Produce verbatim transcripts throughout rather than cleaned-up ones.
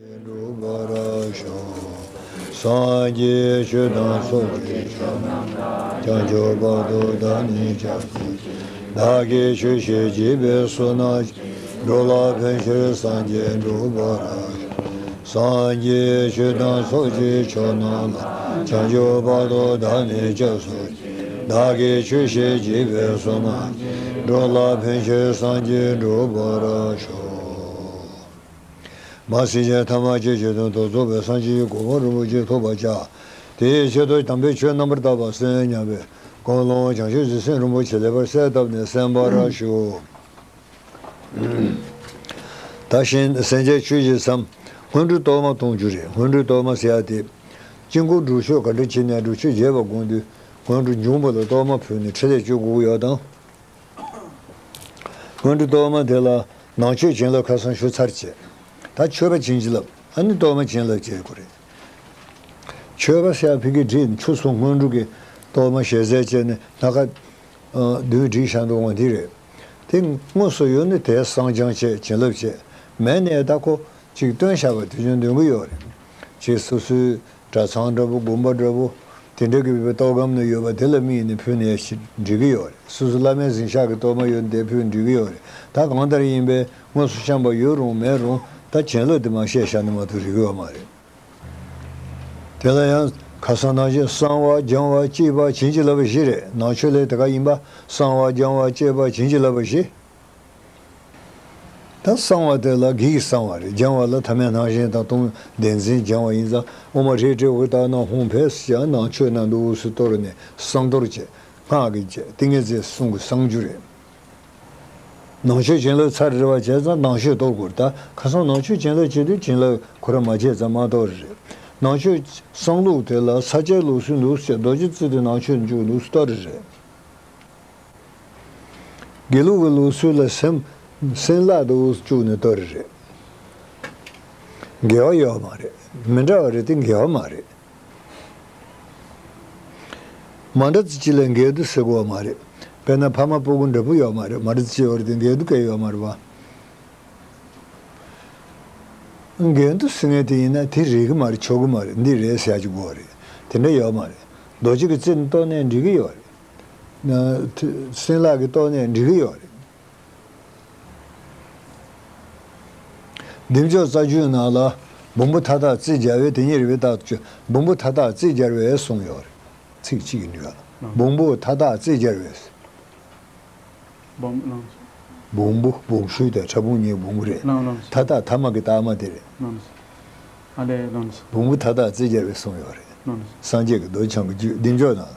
འགྲུབ་པར་ཤོག་སངས་རྒྱས་ཆོས་དང་ཚོགས་ཀྱི་མཆོག་རྣམས་ལ། བྱང་ཆུབ་བར་དུ་བདག་ནི་སྐྱབས་སུ་མཆི། བདག་གིས་ཆོས་བཤད་བགྱིས་པའི་བསོད་ནམས་ཀྱིས། འགྲོ་ལ་ཕན་ཕྱིར་སངས་རྒྱས་འགྲུབ་པར་ཤོག་སངས་རྒྱས་ཆོས་དང་ཚོགས་ཀྱི་མཆོག་རྣམས་ལ། བྱང་ཆུབ་བར་དུ་བདག་ནི་སྐྱབས་སུ་མཆི། བདག་གིས་ཆོས་བཤད་བགྱིས་པའི་བསོད་ནམས་ཀྱིས། འགྲོ་ལ་ཕན་ཕྱིར་སངས་རྒྱས་འགྲུབ་པར་ཤོག་མ་སྲིད་ཅན་ཐ་མ་སྐྱེ་མཆེད་དོན་དུ་རྫོགས་པའི་སངས་རྒྱས་ཀྱི་གོ་འཕང་རིན་པོ་ཆེ་ཐོབ་པར་བྱ། དེའི་ཆེད་དུ་དམ་པའི་ཆོས་རྣམ་པར་དག་པ་གསན་སྙམ་པའི་ཀུན་སློང་བྱང་ཆུབ་ཀྱི་སེམས་རིན་པོ་ཆེ་ལེགས་པར་གསལ་བཏབ་ནས་གསན་པར་ཞུ། ད་གཞན་སེམས་ཅན་ཆོས་ཀྱི་མཚམས་སྔོན་འགྲོའི་གཏོར་མ་གཏོང་རྒྱུ་རེད། སྔོན་འགྲོའི་གཏོར་མ་ཟེར་ཡ་དེ། དཀྱིལ་འཁོར་སྒྲུབ་ཆོག་ག་འདྲ་བྱས་ནས་སྒྲུབ་ཆོག་བྱས་པ་དགོངས་དུས་སྔོན་འགྲོ་འབྱུང་པོ་ལ་གཏོར་མ་ཕུལ་ནས་ཕྲིན་ལས་བཅོ་དགོས་ཀྱི་ཡོད་དམ། སྔོན་འགྲོ་གཏོར་མ་དེ་ལ་ནང་མཆོད་བྱིན་རླབས་ཁ་སང་ཞུ་ཚར་བྱས། ད་མཆོད་པ་བྱིན་གྱིས་བརླབས། ཨ་ནི་གཏོར་མ་བྱིན་རླབས་བྱེད་དགོས་རེད། མཆོད་པ་ཟེར་ཡ་ཕ་གིར་བྲིས་ནས་ཆུ་སོ་སྔོན་འགྲོ་གི་གཏོར་མ་ཞལ་ཟས་བྱས་ནས་སྣ་ཁ་བདུན་བྲིས་བཞག་འདུག་འོང་འདི་རེད། དེ་དངོས་སུ་ཡོད་ནི་དེ་བསང་སྦྱང་བྱས་བྱིན་རླབས་བྱས། མེད་ནས་ད་ཁོ་ཅིག་སྟོན་བཞག་པ་དེ་ཅུང་འདོན་གི་ཡོད་རེད། ཅིག་སོ་སོའི་གྲྭ་ཚང་འདྲ་པོ་དགོན་པ་འདྲ་པོ་དེ་འདྲ་གི་བོད་པའི་གཏོར་སྒམ་ནང་ཡོད་པ་དེ་ལ་དམིགས་ནས་ཕུལ་ནས་འགྲིག་གི་ཡོད་རེད། སོ་སོ་བླ་མའི་གཟིམ་ཤག་གི་གཏོར་མ་ཡོད་ནི་དེ་ཕུལ་འགྲིག་གི་ཡོད་རེད། ད་གང་ལྟར་ཡིན་པས་དངོས་སུ་བཤམས་པ་ཡོད་རུང་མེད་རུང་ད་བྱིན་རླབས་དེ་མ་བཤད་བཞག་ན་མ་གཏོགས་རིག་གི་ཡོད་མ་རེད། དེ་ལ་ཡང་ཁ་སང་ནང་བཞིན་བསང་བ་སྦྱང་བ་བསྐྱེད་པ་བྱིན་གྱིས་བརླབས་པ་བཞི་རེད། ནང་མཆོད་ལས་དེ་ག་ཡིན་པ་བསང་བ་སྦྱང་བ་བསྐྱེད་པ་བྱིན་གྱིས་བརླབས་པ་བཞི། ད་བསང་བ་དེ་ལ་གེགས་ཀྱིས་བསང་བ་རེད། སྦྱང་བ་ལ་ཐ་མལ་སྣང་ཞེན་དང་སྟོང་བདེན་འཛིན་སྦྱང་བ་ཡིན་ཙང་ཨོཾ་ཧྲཱིཿ་ཏྲཱིཿ་ཨོ་ཏ་ན་ཧཱུྃ་ཕཊ་ཟེར་ནང་མཆོད་ན་འདུག་སེ་གཏོར་ནས་བསང་གཏོར་བྱས་སྔགས་ཀྱིས་བཅས་ཏིང་ངེ་འཛིན་གསུམ་གྱིས་བསང་རྒྱུ་རེད། ནང་མཆོད་བྱིན་རླབས་ཚར་རེ་བ་བྱས་ཙང་ནང་མཆོད་གཏོར་དགོས། ད་ཁ་སང་ནང་མཆོད་བྱིན་རླབས་བྱེད་དུས་བྱིན་རླབས་ཁོ་རང་མ་བྱས་ཙང་མ་གཏོར་རེད། ནང་མཆོད་བསང་ལུགས་དེ་ལ་ས་སྐྱའི་ལུགས་སྲོལ་འདུག་ཟེར་རྡོ་རྗེ་རྩེ་དེ་ནང་མཆོད་འཇུག་འདུག་གཏོར་རེད། དགེ་ལུགས་ཀྱི་ལུགས་སྲོལ་ལ་སེམས་སེམས་ལྷ་དུ་བཅུག་ནས་གཏོར་རེད། འགལ་བ་ཡོད་མ་རེད། མི་འདྲ་བ་རེད་དེ་འགལ་བ་མ་རེད། མ་འདྲ་ཙི་གཅིག་ལ་འགལ་འདུ་ཟེར་དགོས་པ་མ་རེད། དཔེར་ན་ཕ་མ་སྤུ་གུ་འདྲ་པོ་ཡོད་མ་རེད། མ་འདྲ་ཙི་གཅིག་ཡོད་རེད་དེ་འགལ་འདུ་གང་ཡོད་མ་རེད་པ། འགལ་འདུ་ཟེར་མཁན་དེ་ཡིན་ན་དེ་རིགས་ཀྱི་མ་རེད། ཆོག་གི་མ་རེད། འདི་རེད་ཟེར་ཡ་ཅིག་དགོས་པ་རེད། དེ་འདྲ་ཡོད་མ་རེད། རྡོ་རྗེ་གི་རྩེ་ནས་གཏོར་ནས་འགྲིག་གི་ཡོད་རེད། ན་ཐུ་སེམས་ལྷ་གིས་གཏོར་ནས་འགྲིག་གི་ཡོད་རེད། བདེ་མཆོག་རྩ་རྒྱུད་ནང་ལ་འབུམ་པོ་མཐའ་དག་རྩིས་སྦྱར་བས་དེ་ཉིད་རེད་པས་རྟག་ཏུ་སྤྱོད། འབུམ་པོ་མཐའ་དག་རྩིས་སྦྱར་བས་གསུངས་ཡོད་རེད། ཚིག་གཅིག་གིས་འགྲིག་ག་ལགས། འབུམ་པོ་མཐའ་དག་རྩིས་སྦྱར་བས། འབུམ་ལགས། འབུམ་པོ་འབུམ་ཤུལ་དང་ཕྲ་ཕུང་གཉིས་འབུམ་པོ་རེད། ལགས་ལགས། མཐའ་དག་ཐ་མ་གི་ལྟག་མ་དེ་རེད། ལགས། ཨ་ལས་ལགས། འབུམ་པོ་མཐའ་དག་རྩིས་སྦྱར་བས་གསུངས་ཡོད་རེད། ལགས། སངས་རྒྱས་ཀྱི་རྡོ་རྗེ་འཆང་གི་རྒྱུད་བདེ་མཆོག་ནང་ལ།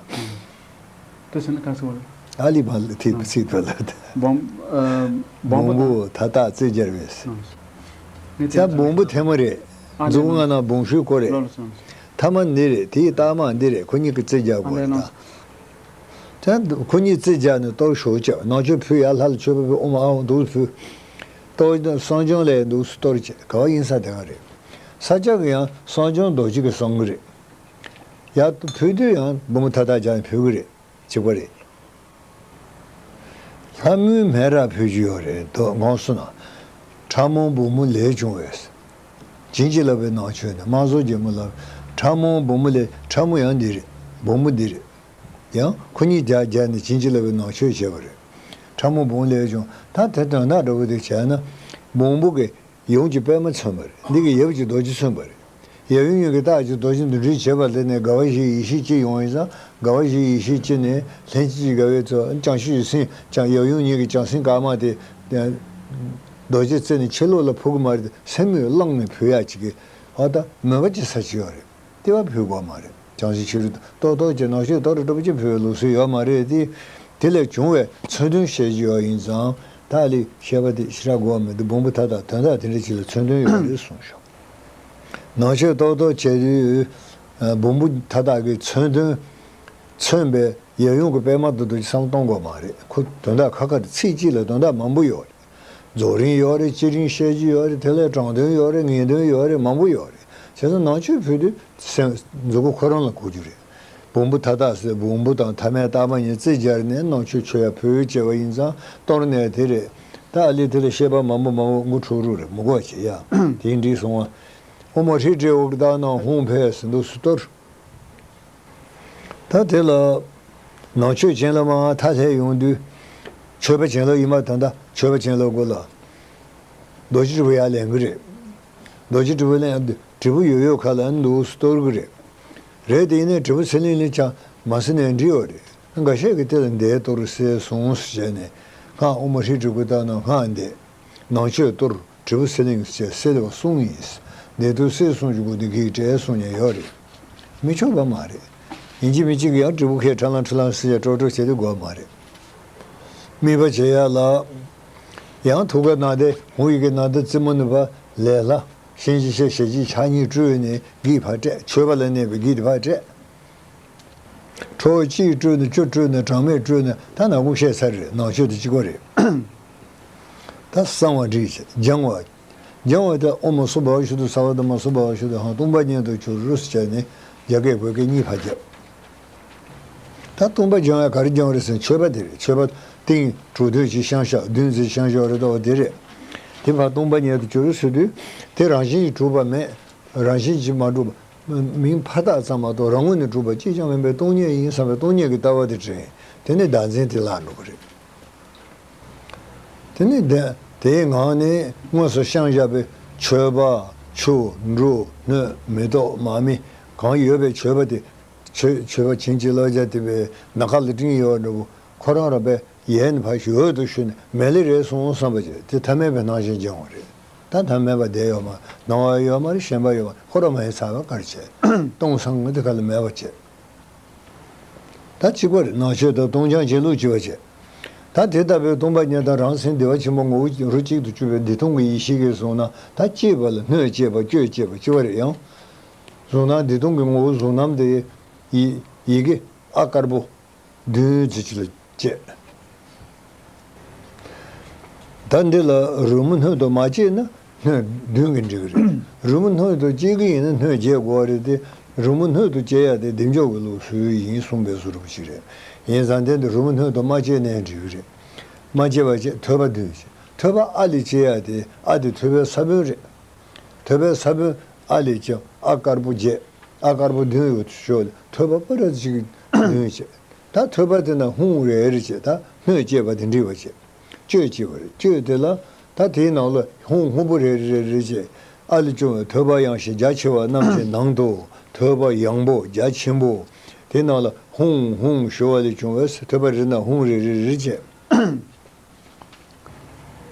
དེ་ཟེར་ན་ག་ཟེར་བ་རེད། ཨ་ལི་བ་ལི་ཐི་ཚིག་བ་ལ། འབུམ་ཨ་འབུམ་པོ་མཐའ་དག་རྩིས་སྦྱར་བས། ལགས། ད་འབུམ་པོ་ཐལ་མོ་རེད། ཨ་ལས་མཛུབ་གུ་ལགས། སྔ་ན་འབུམ་ཤུལ་སྐོར་རེད། ལགས་ལགས། ཐ་མ་འདི་རེད། དེའི་ལྟག་མ་འདི་རེད། ཁོ་གཉིས་ཀྱི་རྩིས་སྦྱར་དགོས་རེད་ད། ཨ་ལས་ལགས། ད་ཁོ་གཉིས་རྩིས་སྦྱར་ནས་གཏོར་ཞོག་བྱས། ནང་མཆོད་ཕུལ་ཡ་ལྷ་ལ་མཆོད་པ་ཕུལ། ཨོཾ་ཨཱཿཧཱུྃ་འདུག་ཕུལ། གཏོར་བསང་སྦྱང་ལས་འདུག་གཏོར་བྱས་ག་བ་ཡིན་ས་དེ་ག་རེད། ས་སྐྱ་གི་ཡང་བསང་སྦྱང་རྡོ་རྗེ་གི་བསང་གི་རེད། ཡར་ཕུལ་དུས་ཡང་འབུམ་པོ་མཐའ་དག་སྦྱར་ནས་ཕུལ་གི་རེད། གཅིག་པ་རེད། ལྷ་མོའི་མཎྜལ་ཕུལ་རྒྱུ་ཡོད་རེད་དོ། དགོངས་སོ་ན། ཕྲ་མོ་འབུམ་མོ་ལས་བྱུང་བས། བྱིན་གྱིས་བརླབས་པའི་ནང་མཆོད་ནས། དམག་ཟོར་རྒྱལ་མོ་ལ། ཕྲ་མོ་འབུམ་མོ་ལས། ཕྲ་མོ་ཡང་འདི་རེད། འབུམ་མོ་འདི་རེད། ཡང་ཁོ་གཉིས་སྦྱར་སྦྱར་ནས་བྱིན་གྱིས་བརླབས་པའི་ནང་མཆོད་བྱས་པ་རེད། ཕྲ་མོ་འབུམ་མོ་ལས་བྱུང་། ད་དེ་དོན་དག་འདྲ་བོ་དེ་བྱས་ན། འབུམ་པོ་གི་ཡུམ་གྱི་པད་མ་མཚོན་པ་རེད། འདི་གི་ཡབ་ཀྱི་རྡོ་རྗེ་མཚོན་པ་རེད། ཡབ་ཡུམ་གཉིས་ཀྱི་རྟགས་ཀྱི་རྡོ་རྗེ་འདི་འདྲའི་བྱེད་པ་ལས་ནས་དགའ་བ་བཞིའི་ཡེ་ཤེས་སྐྱེ་ཡོང་བ་ཡིན་ཙང་། དགའ་བ་བཞིའི་ཡེ་ཤེས་སྐྱེ་ནས་ལྷན་ཅིག་དགའ་བའི་ཚོགས། བྱང་ཆུབ་ཀྱི་སེམས་ཀྱང་ཡབ་ཡུམ་གཉིས་ཀྱི་བྱང་སེམས་དཀར་དམར་དེ་རྡོ་རྗེ་རྩེ་ནས་ཕྱི་ལོགས་ལ་ཕུལ་གྱི་མ་རེད། སེམས་ནས་བླངས་ནས་ཕུལ་ཡག་ཅིག་གི་ཨ་ད་མོས་པ་ཅིག་ས་ཅིག་ཡོད་རེད། དེ་བ་ཕུལ་དགོས་མ་རེད། བྱང་སེམས་ཕྱི་རོལ་ཏུ་གཏོར་གཏོར་གྱི་ནང་མཆོད་གཏོར་གཏོར་གྱི་ཕུལ་བའི་ལུགས་སྲོལ་ཡོད་མ་རེད་དེ། དེ་ལས་བྱུང་བའི་མཚོན་དོན་བཤད་རྒྱུ་ཡོད་ཡིན་ཙང་། ད་ལི་བཤད་པ་དེ་ཞེ་དྲག་དགོས་མི་འདུག་འབུམ་པོ་མཐའ་དག་དོན་དག་དེ་འདྲ་ཅིག་ལ་མཚོན་དོན་ཡོད་རེད་གསུངས་ཤོག་ནང་མཆོད་གཏོར་གཏོར་བྱས་དུས་འབུམ་པོ་མཐའ་དག་གི་མཚོན་དོན་མཚོན་པའི་ཡབ་ཡུམ་གྱི་པད་མ་དེ་དུ་བསམ་གཏོང་དགོས་མ་རེད། ཁོ་དོན་དག་ཁ་ཁ་རེད། ཚིག་གཅིག་ལ་དོན་དག་མང་པོ་ཡོད་རེད། རྫོགས་རིམ་ཡོད་རེད། བསྐྱེད་རིམ་བཤད་རྒྱུ་ཡོད་རེད། དེ་ལས་དྲང་དོན་ཡོད་རེད། ངེས་དོན་ཡོད་རེད། མང་པོ་ཡོད་རེད། བྱས་ཙང་ནང་མཆོད་ཕུལ་དུས་སེམས་མཛུབ་གུ་ཁོ་རང་ལ་གོ་རྒྱུ་རེད། འབུམ་པོ་མཐའ་དག་ཟེར་འབུམ་པོ་དང་ཐ་མལ་ལྟག་མ་གཉིས་རྩིས་སྦྱར་ནས་ནང་མཆོད་མཆོད་ཡ་ཕུལ་བྱས་པ་ཡིན་ཙང་གཏོར་ནས་དེ་རེད། ད་ཨ་ལི་དེ་ལ་བཤད་པ་མང་པོ་མང་པོ་མགོ་འཁྲུག་རུ་རེད། མི་དགོས་བྱེད་ཡ་དེ་འགྲིག་སོང་བ། ཨོཾ་ཧྲཱིཿ་ཧྲཱིཿ་ཨོ་ཏ་ནང་ཧཱུྃ་ཕཊ་ཟེར་འདུག་སེ་གཏོར། ད་དེ་ལ་ནང་མཆོད་བྱིན་རླབས་མར་མཐའ་ལྷས་ཡོང་དུས། མཆོད་པ་བྱིན་རླབས་ཡིན་པ་ད་ལྟ་མཆོད་པ་བྱིན་རླབས་དགོས་ལ། རྡོ་རྗེ་དྲིལ་བུ་ཡར་ལེན་གི་རེད། རྡོ་རྗེ་དྲིལ་བུ་ལེན་དྲིལ་བུ་ཡོད་ཡོད་ཁ་ལ་འདུག་སེ་གཏོར་གི་རེད། རེད་དེ་ཡིན་ནའི་དྲིལ་བུ་ཚེ་ལེན་ལེན་ཆ་མ་སེ་ནས་འདྲི་ཡོད་རེད། འགའ་ཤས་ཀྱིས་དེ་ལ་འདས་གཏོར་སེ་སོང་ཟེར་བྱས་ནས་སྔགས་ཨོཾ་ཧྲཱིཿ་ཧྲཱིཿ་ཨོ་ཏ་ནང་སྔགས་འདས། ནང་མཆོད་གཏོར། དྲིལ་བུ་ཚེ་ལེན་ཟེར་སེ་ལེ་བ་གསུང་ཡིན། འདས་གཏོར་སེ་གསུང་རྒྱུ་དགོས་དེ་གིས་བྲལ་གསུང་མཁན་ཡོད་རེད། མི་ཆོག་པ་མ་རེད། ཡིན་གཅིག་མིན་གཅིག་ཡང་དྲིལ་བུ་ཁས་ཁྲ་ལང་ཁྲི་ལང་ཟེར་ཡ་ཀྲོག་ཀྲོག་བྱེད་དུ་དགོས་མ་རེད། དམིགས་པ་བྱེད་ཡ་ལ། ཡང་ཐུགས་ཀར་ནཱ་དའི་ཧཱུྃ་ཡི་གེ་ནཱ་ད་ཙི་མུ་ནི་བ་ལས་ལྷ། གཤིན་རྗེ་གཤེད་གཤེད་ཀྱི་ཕྱག་གཉིས་སྤྲུལ་ནས་གིས་ཕར་བསྐྲད། མཆོད་པ་ལ་གནས་པའི་གིས་དེ་ཕར་བསྐྲད། ཁྲོ་བོ་གཅིག་སྤྲུལ་ནས་བཅུ་སྤྲུལ་ནས་གྲངས་མེད་སྤྲུལ་ནས་ད་ནག་པོ་བཤད་ཚར་རེད། ནང་མཆོད་དེ་གཅིག་པ་རེད། ད་གསང་བ་འདྲི་བྱེད་སྦྱང་བ། སྦྱང་བ་དེ་ཨོཾ་མ་སུ་བྷ་བ་ཤུ་དུ་ས་བ་དང་མ་སུ་བྷ་བ་ཤུ་དུ་ཧང་སྟོང་པ་ཉིད་དུ་གྱུར་རོ་ཟེར་བྱས་ནས་རྒྱ་སྐད་བོད་སྐད་གཉིས་ཕར་བརྒྱབ། ད་སྟོང་པ་སྦྱང་བ་ག་རེ་སྦྱང་རེད་ཟེར་ན་མཆོད་པ་དེ་རེད། མཆོད་པ་ཏིང་དྲུག་བདུན་གྱིས་བཤང་བཤགས་བདུན་ཚིགས་བཤང་བཤགས་རེད་དོ་དེ་རེད། དེ་ཕར་སྟོང་པ་ཉིད་དུ་གྱུར་རོ་ཟེར་དུས་དེ་རང་བཞིན་གྱིས་གྲུབ་པ་མེད། རང་བཞིན་གྱིས་མ་གྲུབ་པ། མིང་ཕར་བཏགས་ཙམ་མ་གཏོགས་རང་ངོས་ནས་གྲུབ་པ་གཅིག་ཀྱང་མིན་པའི་སྟོང་ཉིད་ཡིན་བསམ་པའི་སྟོང་ཉིད་ཀྱི་ལྟ་བ་དེ་དྲན། དེ་ནས་བདག་འཛིན་དེ་བརླག་འགྲོ་གི་རེད། དེ་ནས་དེ་དེའི་ངང་ནས་དངོས་སུ་བཤང་བཞག་པའི་མཆོད་པ་ཆུ་འབྲུ་སྣོད་མེ་ཏོག་མར་མེ་གང་ཡོད་པའི་མཆོད་པ་དེ། མཆོད་མཆོད་པ་བྱིན་གྱིས་བརླབ་བྱ་དེ་བས་ནམ་མཁའ་ལ་སྤྲིན་ཡོད་འདྲ་བོ་ཁོ་རང་རང་པས། ཡལ་ནས་ཕར་ཞོལ་དུ་ཞུ་ནས་མེད་ལེ་རེད་སོང་བསམ་པ་བྱས་དེ་ཐ་མལ་པའི་སྣང་ཞེན་སྦྱང་བ་རེད། ད་ཐ་མལ་པ་བསྡད་ཡོད་མ་རེད། སྣང་བ་ཡོད་མ་རེད། ཞེན་པ་ཡོད་མ་རེད། ཁོ་རང་མ་ཡིན་ཚར་བ་ག་རེ་བྱས། སྟོང་སང་ངེ་དེ་ག་ལ་མེད་པ་བྱས། ད་གཅིག་པ་རེད། ནང་མཆོད་དང་སྟོང་སྦྱང་བྱེད་ལུགས་གཅིག་པ་བྱས། ད་དེ་ལྟ་བུའི་སྟོང་པ་ཉིད་དང་རང་སེམས་བདེ་བ་ཆེན་པོ་ངོ་བོ་རོ་གཅིག་ཏུ་གྱུར་པའི་བདེ་སྟོང་གི་ཡེ་ཤེས་ཀྱིས་བཟུང་ན་ད་གཅེས་པ་ལ་སྣོད་གཅེས་པ་སྤྱོད་གཅེས་པ་གཅིག་པ་རེད། ཡང་བཟུང་ན་བདེ་སྟོང་གི་ངོ་བོ་བཟུང་རྣམ་དེ་ཡི་ཡི་གེ་ཨ་དཀར་པོ། བདུན་ཅིག་ལ་བཅད། ད་འདི་ལ་རོལ་མོ་སྣོད་དུ་མ་བཅད་ན་སྣོད་བདུན་གྱིས་འགྲིག་གི་རེད། རོལ་མོ་སྣོད་དུ་བཅད་ཀྱི་ཡིན་ན་སྣོད་བརྒྱད་དགོས་པ་རེད་དེ། རོལ་མོ་སྣོད་དུ་བཅད་ཡ་དེ་བདེ་མཆོག་གི་ལུགས་སྲོལ་ཡིན་གསུངས་པའི་བཟོ་འདྲ་པོ་ཞིག་རེད། ཡིན་ཙང་དེ་འདི་རོལ་མོ་སྣོད་དུ་མ་བཅད་ནའི་འགྲིག་གི་རེད། མ་བཅད་པ་བཅད། ཐོད་པ་བདུན་བཅད། ཐོད་པ་ཨ་ལས་བཅད་ཡ་དེ་ཨ་དེ་ཐོད་པའི་ས་བོན་རེད། ཐོད་པའི་ས་བོན་ཨ་ལས་བཅད། ཨ་དཀར་པོ་བརྒྱད། ཨ་དཀར་པོ་བདུན་ཡོད་ཤོག་ལ་ཐོད་པ་པ་ར་ཅིག་བདུན་བཅད། ད་ཐོད་པ་དེ་ན་ཧཱུྃ་རེ་རེ་བྱས། ད་སྣོད་བཅད་པ་དེ་འགྲིག་པ་བྱས། གཅོད་བྱེད་པ་རེད། གཅོད་དེ་ལ་ད་དེའི་ནང་ལ་ཧཱུྃ་ཧཱུྃ་པོ་རེ་རེ་རེ་རེ་བྱས། ཨ་ལས་བྱུང་བའི་ཐོད་པ་ཡངས་ཤིང་རྒྱ་ཆེ་བ་རྣམས་ཀྱི་ནང་དུ་ཐོད་པ་ཡངས་པོ་རྒྱ་ཆེན་པོ་དེའི་ནང་ལ་ཧཱུྃ་ཧཱུྃ་ཞུ་བ་ལས་བྱུང་བའི་ཐོད་པ་རེ་ན་ཧཱུྃ་རེ་རེ་རེ་བྱས།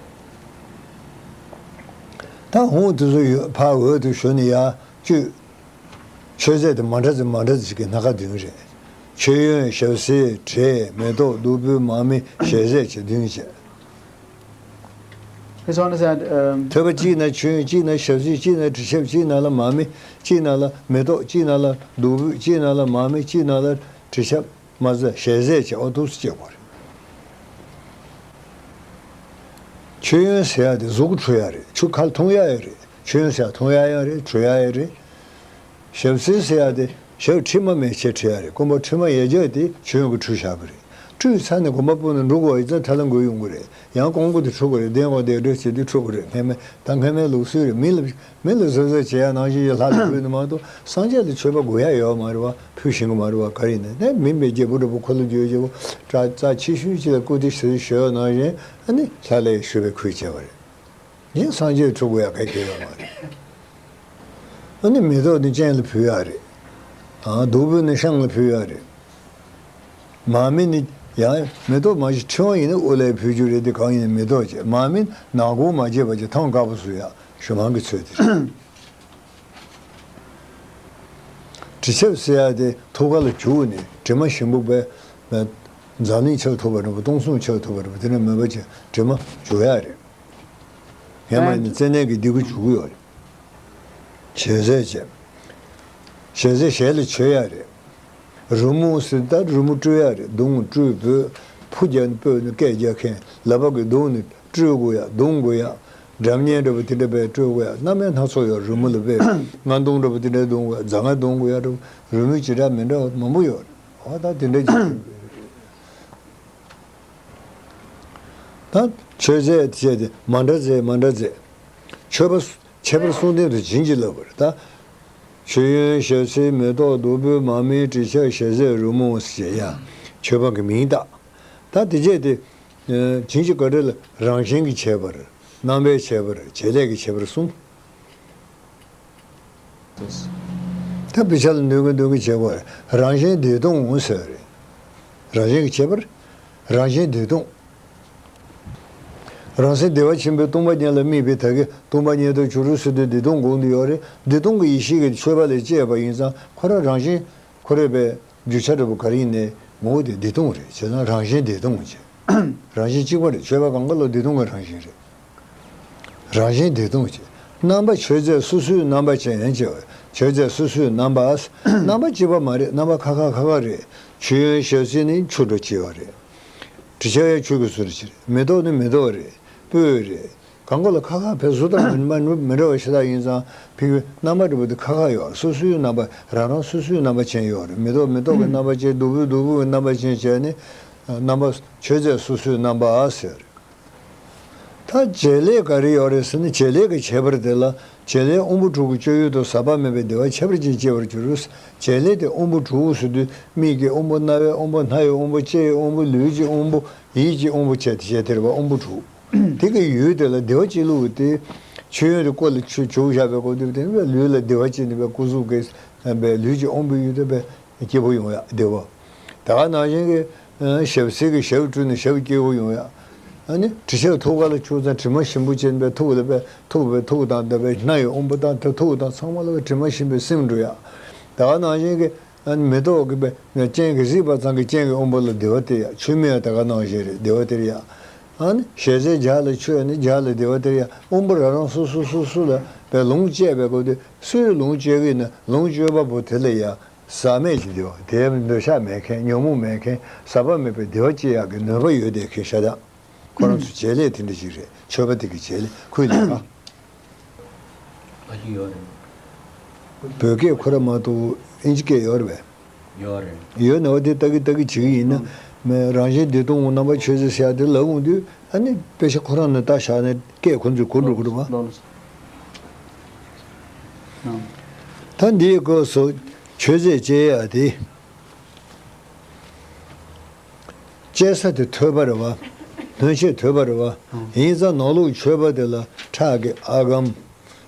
ད་ཧཱུྃ་དེ་ཚོ་ཡོད་ཕར་འོད་དུ་ཞུ་ནས་ཡར་གཅོད། མཆོད་རྫས་དེ་མ་འདྲ་ཚིག་མ་འདྲ་ཚིག་གི་སྣ་ཁ་བདུན་རེད། མཆོད་ཡོན་ཞབས་བསིལ་དྲེད་མེ་ཏོག་བདུག་སྤོས་མར་མེ་ཞལ་ཟས་བཅས་བདུན་བཅས། Please understand, um, ཐོད་པ་གཅིག་ན་མཆོད་ཡོན་གཅིག་ན་ཞབས་བསིལ་གཅིག་ན་དྲི་ཆབ་གཅིག་ན་ལ་མར་མེ་གཅིག་ན་ལ་མེ་ཏོག་གཅིག་ན་ལ་བདུག་སྤོས་གཅིག་ན་ལ་མར་མེ་གཅིག་ན་ལ་དྲི་ཆབ། མ་ཟད་ཞལ་ཟས་བཅས་ཨོ་ཐུགས་སུ་བཅད་དགོས་རེད། མཆོད་ཡོན་ཟེར་ཡ་དེ་གཟུགས་འཁྲུ་ཡ་རེད། ཆུ་ཁ་ལ་འཐུང་ཡ་ཡོད་རེད། མཆོད་ཡོན་ཟེར་ཡ་འཐུང་ཡ་ཡང་རེད། འཁྲུ་ཡ་ཡང་རེད། ཞབས་བསིལ་ཟེར་ཡ་དེ་ཞབས་དྲི་མ་མེད་ཆེད་བྲི་ཡ་རེད། རྐང་པ་དྲི་མ་ཡལ་རྒྱུ་དེ་མཆོད་ཡོན་གྱིས་འཁྲུ་བཞག་གི་རེད། བཀྲུས་ཚར་ནས་གོམ་པ་སྤོས་ནས་འགྲོ་དགོས་པ་ཡིན་ཙང་ཐལ་ལ་འགོས་ཡོང་གི་རེད། ཡང་རྐང་མགོ་དེ་འཁྲུ་དགོས་རེད། གདན་འོག་དེ་འགྲོས་བྱེད་དུས་འཁྲུ་དགོས་རེད། སྔན་མའི་ད་སྔན་མའི་ལུགས་སྲོལ་རེད། མི་ལ་མི་ལ་བཟོད་བཟོད་བྱེད་ཡ་ནང་བཞིན་ཡོད། ལྷ་ལ་ཕུལ་ནི་མ་གཏོགས་སངས་རྒྱས་ལ་མཆོད་པ་དགོས་ཡ་ཡོད་མ་རེད་བ། ཕུལ་ཤེས་ཀྱི་མ་རེད་བ། ག་རེ་ཡིན་ན་ནས་མིན་པའི་རྒྱལ་པོ་འདྲ་པོ་འཁོར་ལོ་བསྒྱུར་རྒྱལ་པོ་རྩ་རྩ་ཆེ་ཤོས་ཅིག་ལ་བཀུར་སྟི་ཞུ་ཞུ་ཡ་ནང་བཞིན་ཨ་ནི་ལྷ་ལ་ཞུ་བའི་ཁུལ་བྱས་པ་རེད། ངས་སངས་རྒྱས་འཁྲུ་དགོས་ཡ་ག་གེ་ཡོད་མ་རེད། ཨ་ནི་མེ་ཏོག་ནི་སྤྱན་ལ་ཕུལ་ཡ་རེད། ཨ་བདུག་སྤོས་ནི་ཤངས་ལ་ཕུལ་ཡ་རེད། མར་མེ་ནི་ཡང་མེ་ཏོག་མ་གཞི་ཕྲེང་བ་ཡིན་ན་དབུ་ལ་ཕུལ་རྒྱུ་རེད་དེ། གང་ཡིན་ན་མེ་ཏོག་བཅས། མར་མེ་ནག་གུ་མ་བྱས་པ་བྱས་ཐང་དཀར་པོ་བཟོ་ཡ་ཞུ་མང་གི་ཚོད་དེ་རེད། དྲི་ཆབ་ཟེར་ཡ་དེ་ཐུགས་ཀ་ལ་བྱུགས་ནས་དྲི་མ་ཞིམ་པོ་བས་འཛམ་གླིང་ཆགས་ཐུབ་པ་འདྲ་པོ་སྟོང་གསུམ་ཆགས་ཐུབ་པ་འདྲ་པོ་དེ་འདྲ་མེད་པ་བྱས་དྲི་མ་བྱུག་ཡ་རེད། ཡང་མིན་ན་ཙན་དན་གྱི་ལྡེ་གུ་བྱུག་གི་ཡོད་རེད། ཞལ་ཟས་བྱས། ཞལ་ཟས་ཞལ་ལ་མཆོད་ཡ་རེད། རོལ་མོ་ཟེར་ད་རོལ་མོ་དཀྲོལ་ཡ་རེད། མདུང་དཀྲོལ་སྤོས་ཕུ་རྒྱག་ནས་སྤོས་ནས་སྐད་རྒྱག་མཁན། ལག་པ་གི་མདུང་ནས་དཀྲོལ་དགོས་ཡ། རྡུང་དགོས་ཡ། སྒྲ་སྙན་འདྲ་པོ་དེ་འདྲ་བས་དཀྲོལ་དགོས་ཡ། རྣམ་དབྱེ་སྣ་ཚོགས་ཡོད། རོལ་མོ་ལ་བས་རྔ་རྡུང་འདྲ་པོ་དེ་འདྲ་རྡུང་དགོས་ཡ། རྫ་རྔ་རྡུང་དགོས་ཡ་འདྲ་པོ། རོལ་མོའི་བྱེ་བྲག་མི་འདྲ་བ་མང་པོ་ཡོད་རེད། འོ་ད་དེ་འདྲ་ཅིག་ད་མཆོད་རྫས་བཅས་ཏེ་མ་འདྲ་རྫས་མ་འདྲ་རྫས། མཆོད་པ་ ཁྱད་པར་གསུམ་ལྡན་དུ་བྱིན་གྱིས་བརླབས་པ་རེད་ད། མཆོད་ཡོན་ཞབས་བསིལ་མེ་ཏོག་བདུག་སྤོས་མར་མེ་དྲི་ཆབ་ཞལ་ཟས་རོལ་མོ་ཞེས་ཡང་མཆོད་པ་གི་མིང་བཏགས། ད་དེ་རྗེས་དེ། བྱིན་གྱིས་བརླབས་པ་ལ་རང་བཞིན་གྱི་ཁྱད་པར། རྣམ་པའི་ཁྱད་པར། བྱེད་ལས་ཀྱི་ཁྱད་པར་གསུམ། ད་དཔེ་ཆ་ལ་འདོན་གྱི་འདོན་གྱི་བྱེད་པ་རང་བཞིན་བདེ་སྟོང་ཟེར་བ་རེད། རང་བཞིན་གྱི་ཁྱད་པར། རང་བཞིན་བདེ་སྟོང་། རང་སེམས་བདེ་བ་ཆེན་པོའི་སྟོང་པ་ཉིད་ལ་དམིགས་པའི་ད་གིན་སྟོང་པ་ཉིད་དུ་གྱུར་ཟེར་དུས་བདེ་སྟོང་དགོངས་ཀྱི་ཡོད་རེད། བདེ་སྟོང་གི་ཡེ་ཤེས་ཀྱི་མཆོད་པ་ལ་སྤྱད་པ་ཡིན་ཙང་ཁོ་རང་རང་བཞིན་ཁོ་རེ་བའི་རྒྱུ་ཆ་འདྲ་པོ་ག་རེ་ཡིན་ནའི་ངོ་བོ་དེ་བདེ་སྟོང་རེད། བྱས་ཙང་རང་བཞིན་བདེ་སྟོང་བྱས། རང་བཞིན་གཅིག་པ་རེད། མཆོད་པ་གང་ག་ལ་བདེ་སྟོང་གི་རང་བཞིན་རེད། རང་བཞིན་བདེ་སྟོང་བྱས། རྣམ་པ་མཆོད་རྫས་སོ་སོའི་རྣམ་པ་ཅན་བྱས། མཆོད་རྫས་སོ་སོའི་རྣམ་པ། རྣམ་པ་གཅིག་པ་མ་རེད། རྣམ་པ་ཁ་ཁ་ཁ་ཁ་རེད། མཆོད་ཡོན་ཞབས་བསིལ་ནི་ཆུ་འདྲ་བོ་ཅིག་ཡོད་རེད། དྲི་ཆབ་ཡང་ཆུ་གི་བཟོ་འདྲ་ཅིག་རེད། མེ་ཏོག་ནི་མེ་ཏོག་རེད། སྤོས་རེད། གང་ག་ལ་ཁ་ཁ་བའི་བཟོ་ལྟ་མི་མི་མི་འདྲ་བ་ཞེ་དྲག་ཡིན་ཙང་ཕ་གིའི་རྣམ་པ་འདྲ་པོ་དེ་ཁ་ཁ་ཡོད་རེད། སོ་སོའི་རྣམ་པ་རང་རང་སོ་སོའི་རྣམ་པ་ཅན་ཡོད་རེད། མེ་ཏོག་མེ་ཏོག་གི་རྣམ་པ་ཅན། བདུག་སྤོས་བདུག་སྤོས་ཀྱི་རྣམ་པ་ཅན་བྱས་ནས་རྣམ་པ་མཆོད་རྫས་སོ་སོའི་རྣམ་པ་ཟེར། ད་བྱེད་ལས་ག་རེ་ཡོད་རེད་ཟེར་ན་བྱེད་ལས་ཀྱི་ཁྱད་པར་དེ་ལ་བྱེད་ལས་དབང་པོ་དྲུག་གི་སྤྱོད་ཡུལ་དུ་ཟག་པ་མེད་པའི་བདེ་བ་ཁྱད་པར་ཅན་སྐྱེ་བར་འགྱུར། བྱེད་ལས་དེ་དབང་པོ་དྲུག་ཟེར་དུས་མིག་གི་དབང་པོ། རྣ་བའི་དབང་པོ། སྣ་ཡི་དབང་པོ། ལྕེ་ཡི་དབང་པོ། ལུས་ཀྱི་དབང་པོ། ཡིད་ཀྱི་དབང་པོ་བྱས་ཏེ་བྱས་དེ་རེད་པ། དབང་པོ་དྲུག་དེ་གི་ཡུལ་དེ་ལ་བདེ་བ་སྐྱེ་ལུགས་དེ། མཆོད་ཡོན་དེ་སྐུ་ལ་བྱུགས་བཞག་པའི་སྐབས་དེ་དེ་ནི་ལུས་ལ་བདེ་བ་སྐྱེས་ནས་པའི་སྐུ་གཟུགས་ཀྱི་པའི་ལུས་ཀྱི་དབང་པོའི་ཡུལ་དེ་པའི་སྐྱིད་པོ་ཡོང་ཡ་བདེ་བ། ད་ག་ནང་བཞིན་གྱི་ཞབས་བསིལ་གྱི་ཞབས་བཀྲུས་ནས་ཞབས་སྐྱིད་པོ་ཡོང་ཡ། ཨ་ནི་དྲི་ཆབ་ཐུགས་ཀ་ལ་བྱུགས་ཙང་དྲི་མ་ཞིམ་པོ་ཅན་པའི་ཐུགས་ལ་པའི་ཐུགས་པའི་ཐུགས་དང་ལྡན་པའི་སྣ་ཡི་དབང་པོ་དང་དེ་ཐུགས་དང་ཚང་མ་ལ་པའི་དྲི་མ་ཞིམ་པོས་སིམ་འགྲོ་ཡ། ད་ག་ནང་བཞིན་གྱི་ཨ་ནི་མེ་ཏོག་གི་པའི་སྤྱན་གྱིས་གཟིགས་པ་ཙམ་གྱིས་སྤྱན་གྱི་དབང་པོ་ལ་བདེ་བ་སྟེར་ཡ། མཆོད་མེ་ཡང་ད་ག་ནང་བཞིན་རེད། བདེ་བ་སྟེར་ཡ། ཨ་ནི་ཞལ་ཟས་ལྗགས་ལ་མཆོད་ནི་ལྗགས་ལ་བདེ་བ་སྟེར་ཡ། དབང་པོ་རང་རང་སོ་སོ་སོ་སོ་ལ་པའི་ལོངས་སྤྱད་པའི་སྐབས་དེ་སུས་ལོངས་སྤྱོད་ཀྱི་ན་ལོངས་སྤྱོད་པ་པོ་དེ་ལ་ཡ། ཟག་མེད་ཀྱི་བདེ་བ། དེའི་འདོད་ཆགས་མེད་མཁན། ཉོན་མོངས་མེད་མཁན། ཟག་པ་མེད་པའི་བདེ་བ་སྐྱེ་ཡག་གི་ནུས་པ་ཡོད་དེ་མཁན་ཤ་སྟག་ཁོ་རང་ཚོ་བྱེད་ལས་དེ་འདྲ་ཞིག་རེད། མཆོད་པ་དེ་གི་བྱེད་ལས་ཁོའི་ལས་ཀ་ཨ་ཅི་ཡོད་རེད། བོད་སྐད་ཁོ་ར་མ་གཏོགས་ཨིན་ཇི་སྐད་ཡོད་རེད་པས། ཡོད་རེད། ཡོད་ན་འོ་དེ་ལྟ་གི་ལྟ་གི་བྱེད་ཀྱི་ཡིན་ན། ཨང་། མེད་རང་བཞིན་བདེ་སྟོང་རྣམ་པར་མཆོད་ཅེས་ཟེར་ཡག་དེ་ལབ་འོང་དུས་ཨ་ནི་དཔེ་ཆ་ཁོ་རང་ནས་ལྟ་བཞག་ནས་སྐད་ཁོ་ཚོས་གོ་འགྲོ་གི་རེད་པ། ལགས་སོ། ཨང་། ད་འདིའི་སྐབས་སུ་མཆོད་རྫས་སྤྱད་ཡག་དེ། སྤྱད་ས་དེ་ཐོད་པ་རེད་པ། སྣོད་ཆས་ཐོད་པ་རེད་པ། ཡིན་ཙང་ནང་ལུགས་མཆོད་པ་དེ་ལ་ཁྲག་གི་ཨ་སྒམ།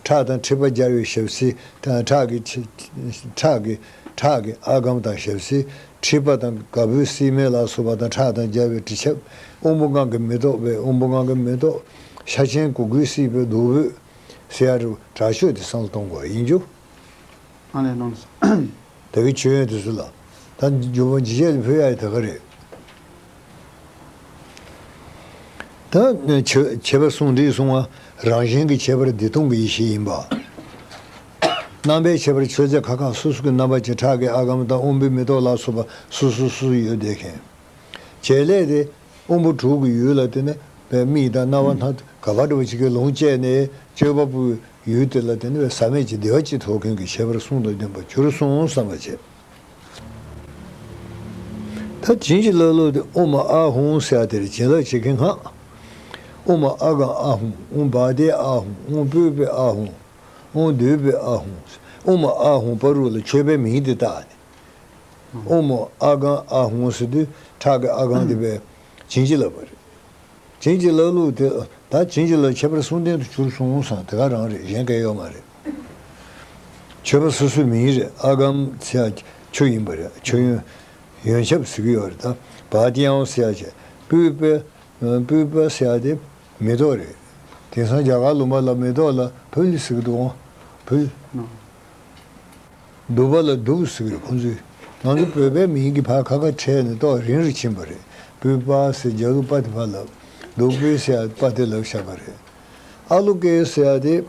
ཁྲག་དང་མཁྲིས་པ་སྦྱར་བའི་ཞབས་བསིལ། ཁྲག་གི་ཁྲག་གི་ཁྲག་གི་ཨ་སྒམ་དང་ཞབས་བསིལ། མཁྲིས་པ་དང་ག་བུའི་བསིལ་སྨན་ལ་སོགས་པ་དང་ཁྲག་དང་སྦྱར་བའི་དྲི་ཆབ། དབང་པོ་ལྔ་གི་མེ་ཏོག་པའི་དབང་པོ་ལྔ་གི་མེ་ཏོག་ཤ་ཆེན་གུ་གུལ་བསིལ་བའི་བདུག་སྤོས་ཟེར་ཡག་རུ་དྲག་ཤོས་དེ་བསམ་བློ་གཏོང་དགོས་ཡིན་རྒྱུ། ཨ་ལས་གནང་སོང་། ད་གི་མཆོད་ཡོན་དེ་ཚོ་ལ། ད་འཇུག་པ་འཇིགས་བྱེད་དེ་ཕུལ་ཡག་ཡིན་ད་ག་རེད། ད་ནི་ཁྱད་ཁྱད་པར་གསུམ་འདི་གསུངས་པ་རང་བཞིན་གྱི་ཁྱད་པར་བདེ་སྟོང་གི་ཡེ་ཤེས་ཡིན་པ། རྣམ་པའི་ཁྱད་པར་མཆོད་རྫས་ཁ་ཁ་སོ་སོ་གི་རྣམ་པ་ཅན་ཁྲག་གི་ཨ་སྒམ་དང་དབང་པོའི་མེ་ཏོག་ལ་སོགས་པ་སོ་སོ་སོ་སོ་ཡོད་བསྡད་མཁན། བྱེད་ལས་དེ། དབང་པོ་དྲུག་གི་ཡུལ་ལ་བརྟེན་ནས་པའི་མིག་དང་རྣ་བ་སྣ་ག་པར་འགྲོ་བ་ཅིག་གིས་ལོངས་སྤྱད་ནས་སྤྱོད་པ་པོའི་ཡུལ་དེ་ལ་བརྟེན་ནས་པའི་ཟག་མེད་ཀྱི་བདེ་བ་སྐྱེ་ཐུབ་མཁན་གྱི་ཁྱད་པར་གསུམ་དང་ལྡན་པར་གྱུར་སོང་བསམ་པ་བྱེད། ད་བྱིན་གྱིས་བརླབས་ལུགས་དེ་ཨོཾ་ཨཱཿཧཱུྃ་ཟེར་ཡག་དེ་རེད། བྱིན་རླབས་བྱེད་མཁན་ལྔ། ཨོཾ་ཨཱཿཧཱུྃ། ཨོཾ་བ་དྷཱིཿཧཱུྃ། ཨོཾ་པུཥྤཱིཿཧཱུྃ། ཨོཾ་བདུདཔཱིཿཧཱུྃ། ཨོཾ་ཨཱཿཧཱུྃ་པ་རུ་ལ་མཆོད་པའི་མིང་དེ་བཏགས་ནས། ཨོཾ་ཨཱཿཧཱུྃ་ཟེར་དུས་ཁྲག་གི་ཨ་སྒམ་དེ་པའི་བྱིན་གྱིས་བརླབས་པ་རེད། བྱིན་གྱིས་བརླབས་ལུགས་དེ་ད་བྱིན་གྱིས་བརླབས་ཁྱད་པར་གསུམ་ལྡན་དུ་གྱུར་སོང་བསམ་དེ་ག་རང་རེད། གཞན་གང་ཡོད་མ་རེད། མཆོད་པ་སོ་སོའི་མིང་རེད། ཨ་སྒམ་ཟེར་ཡག་ཆུ་ཡིན་པ་རེད། མཆོད་ཡོན་ཡོན་ཆབ་ཟེར་གྱི་ཡོད་རེད། ད་བ་དྷཱིཿ་ཟེར་ཡག་བྱས། པུཥྤཱིཿ་པུཥྤཱིཿ་ཟེར་ཡག་དེ་མེ་ཏོག་རེད། དེང་སང་རྒྱ་གར་ལུང་པ་ལ་མེ་ཏོག་ལ་ཕུལ་ཟེར་གྱི་འདུག་འོང་། ཕུལ། བདུག་པ་ལ་བདུག་ཟེར་གྱི་རེད་ཁོང་ཚོས། ང་ཚོ་བོད་པའི་མིང་གི་ཕར་ཁ་ཁ་ཕྲལ་ནས་ཏོག་རིང་རུ་ཕྱིན་པ་རེད། པུཥྤཱིཿ་ཟེར་རྒྱ་ལུགས་པ་དེ་ཕར་ལབ། བདུག་སྤོས་ཟེར་ཡག་པ་དེ་ལབ་བཞག་པ་རེད། ཨ་ལུ་ཀེ་ཟེར་ཡག་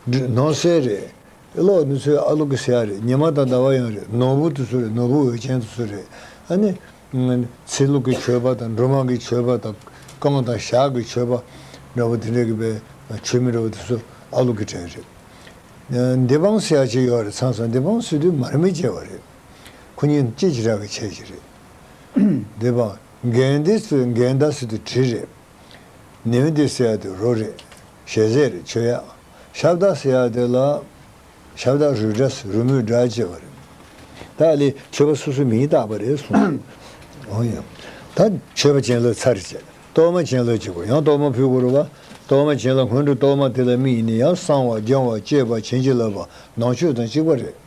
དེ་ནོར་ཟས་རེད། གློག་འདི་ཚོའི་ཨ་ལུ་ཀེ་ཟེར་ཡག་རེད། ཉི་མ་དང་ཟླ་བ་ཡང་རེད། ནོར་བུ་དེ་ཚོ་རེད། ནོར་བུ་འོད་ཅན་དེ་ཚོ་རེད། ཨ་ནི། ཚེ་ལུགས་ཀྱི་མཆོད་པ་དང་འབྲུ་མར་གྱི་མཆོད་པ་དང་རྐང་དང་ཞག་གི་མཆོད་པ་འདྲ་བོ་དེ་འདྲ་གི་པའི་མཆོད་མེ་འདྲ་བོ་དེ་ཚོ་ཨ་ལུ་ཀེ་གྲས་རེད། འདི་བང་ཟེར་ཡག་ཅིག་ཡོད་རེད། ཚང་སོང་། འདི་བང་ཟེར་དུས་མར་མེ་བྱས་པ་རེད། ཁོ་གཉིས་གཅིག་ཅིག་རག་གི་ཆས་ཅིག་རེད། འདི་བང་། གན་དྷཱི་ཟེར། གན་དྷཱ་ཟེར་དུས་དྲི་རེད། ནེ་ཝི་དྷཱི་ཟེར་ཡག་དེ་རོ་རེད། ཞལ་ཟས་རེད། མཆོད་ཡག་ཤབྡ་ཟེར་ཡ་དེ་ལ། ཤབྡ་རུ་སྒྲ་རུ་མོའི་སྒྲ་བྱས་པ་རེད། ད་ལས་ཆོས་པ་སོ་སོའི་མིང་བཏགས་པ་རེད་གསུངས། འོ་ཡ། ད་ཆོས་པ་བྱིན་རླབས་ཚར་བྱས། གཏོར་མ་བྱིན་རླབས་བྱེད་དགོས། ཡང་གཏོར་མ་ཕུལ་དགོས་རེད་པ། གཏོར་མ་བྱིན་རླབས་སྔོན་འགྲོ་གཏོར་མ་དེ་ལ་དམིགས་ནས་ཡང་བསང་བ་སྦྱང་བ་བཅས་པ་བྱིན་གྱིས་བརླབས་པ་ནང་མཆོད་དང་གཅིག་པ་རེད།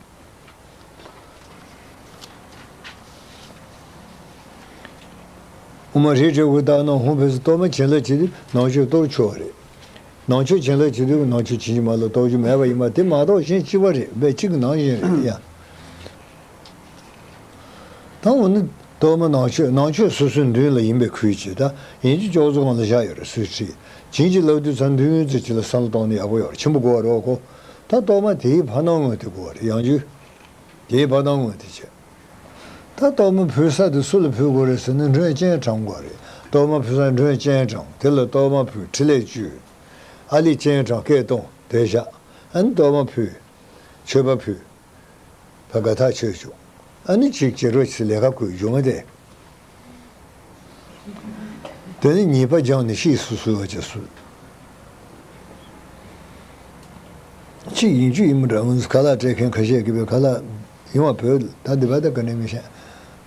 དབུ་མ་རིགས་དྲུག་གི་བརྟག་གནང་ཧཱུྃ་ཕཊ་སུ་གཏོར་མ་བྱིན་རླབས་བྱེད་དུས་ནང་མཆོད་གཏོར་ཆོག་རེད། ནང་མཆོད་བྱིན་རླབས་བྱེད་དུས་ནང་མཆོད་བྱིན་གྱིས་མ་ལ་གཏོར་རྒྱུ་མེད་པ་ཡིན་པ་དེ་མ་གཏོགས་གཞན་གཅིག་པ་རེད། དཔེ་གཅིག་གི་ནང་བཞིན་རེད་ཡ། ད་འོ་ན་གཏོར་མ་ནང་མཆོད་ནང་མཆོད་སོ་སོའི་མདུན་ལ་ཡིན་པའི་ཁུལ་གྱིས། ད་ཡིན་གཅིག་ཅོག་ཙེ་སྒང་ལ་བཞག་ཡོད་རེད་སུས་ཁྲིད། བྱིན་གྱིས་བརླབས་དུས་ཙམ་མདུན་ཙམ་ཅིག་ལ་བསམ་བློ་གཏོང་ནས་ཡག་པོ་ཡོད་རེད། ཆེན་པོ་དགོས་པ་རེད་བ་ཁོ། ད་གཏོར་མ་དེའི་བར་སྣང་ངོས་དེ་དགོས་པ་རེད། ཡང་རྒྱུ། དེའི་བར་སྣང་ངོས་དེ་བྱས། ད་གཏོར་མ་ཕུལ་ས་དེ་སུ་ལ་ཕུལ་དགོས་རེད་ཟེར་ན་མགྲོན་སྤྱན་དྲངས་དགོས་རེད། གཏོར་མ་ཕུལ་ས་མགྲོན་སྤྱན་དྲངས། དེ་ལ་གཏོར་མ་ཕུལ། ཕྲིན་ལས་བཅོལ། ཨ་ལས་སྤྱན་དྲངས་སྐད་གཏོང་དེ་བཞག་ཨ་ནི་གཏོར་མ་ཕུལ། མཆོད་པ་ཕུལ། ད་དགའ་ཐག་ཆོད་བྱུང་། ཨ་ནི་གཅིག་བྱེད་རོགས་བྱེད་ལས་ཀ་བསྐུལ་རྒྱུ་མ་དེ། དེ་ནས་ཉེས་པ་སྦྱངས་ནས་ཤེས་སུ་གསོལ་བ་བྱས་སུ། གཅིག་ཡིན་རྒྱུ་ཡིན་མི་འདྲ། ང་ཚོ་ཁ་ལག་སྤྲད་མཁན་ཁ་ཤས་ཀྱིས་པའི་ཁ་ལག་ཡིན་བ་བོད་ད་འདི་བ་ད་ག་ནས་མི་ཤེས།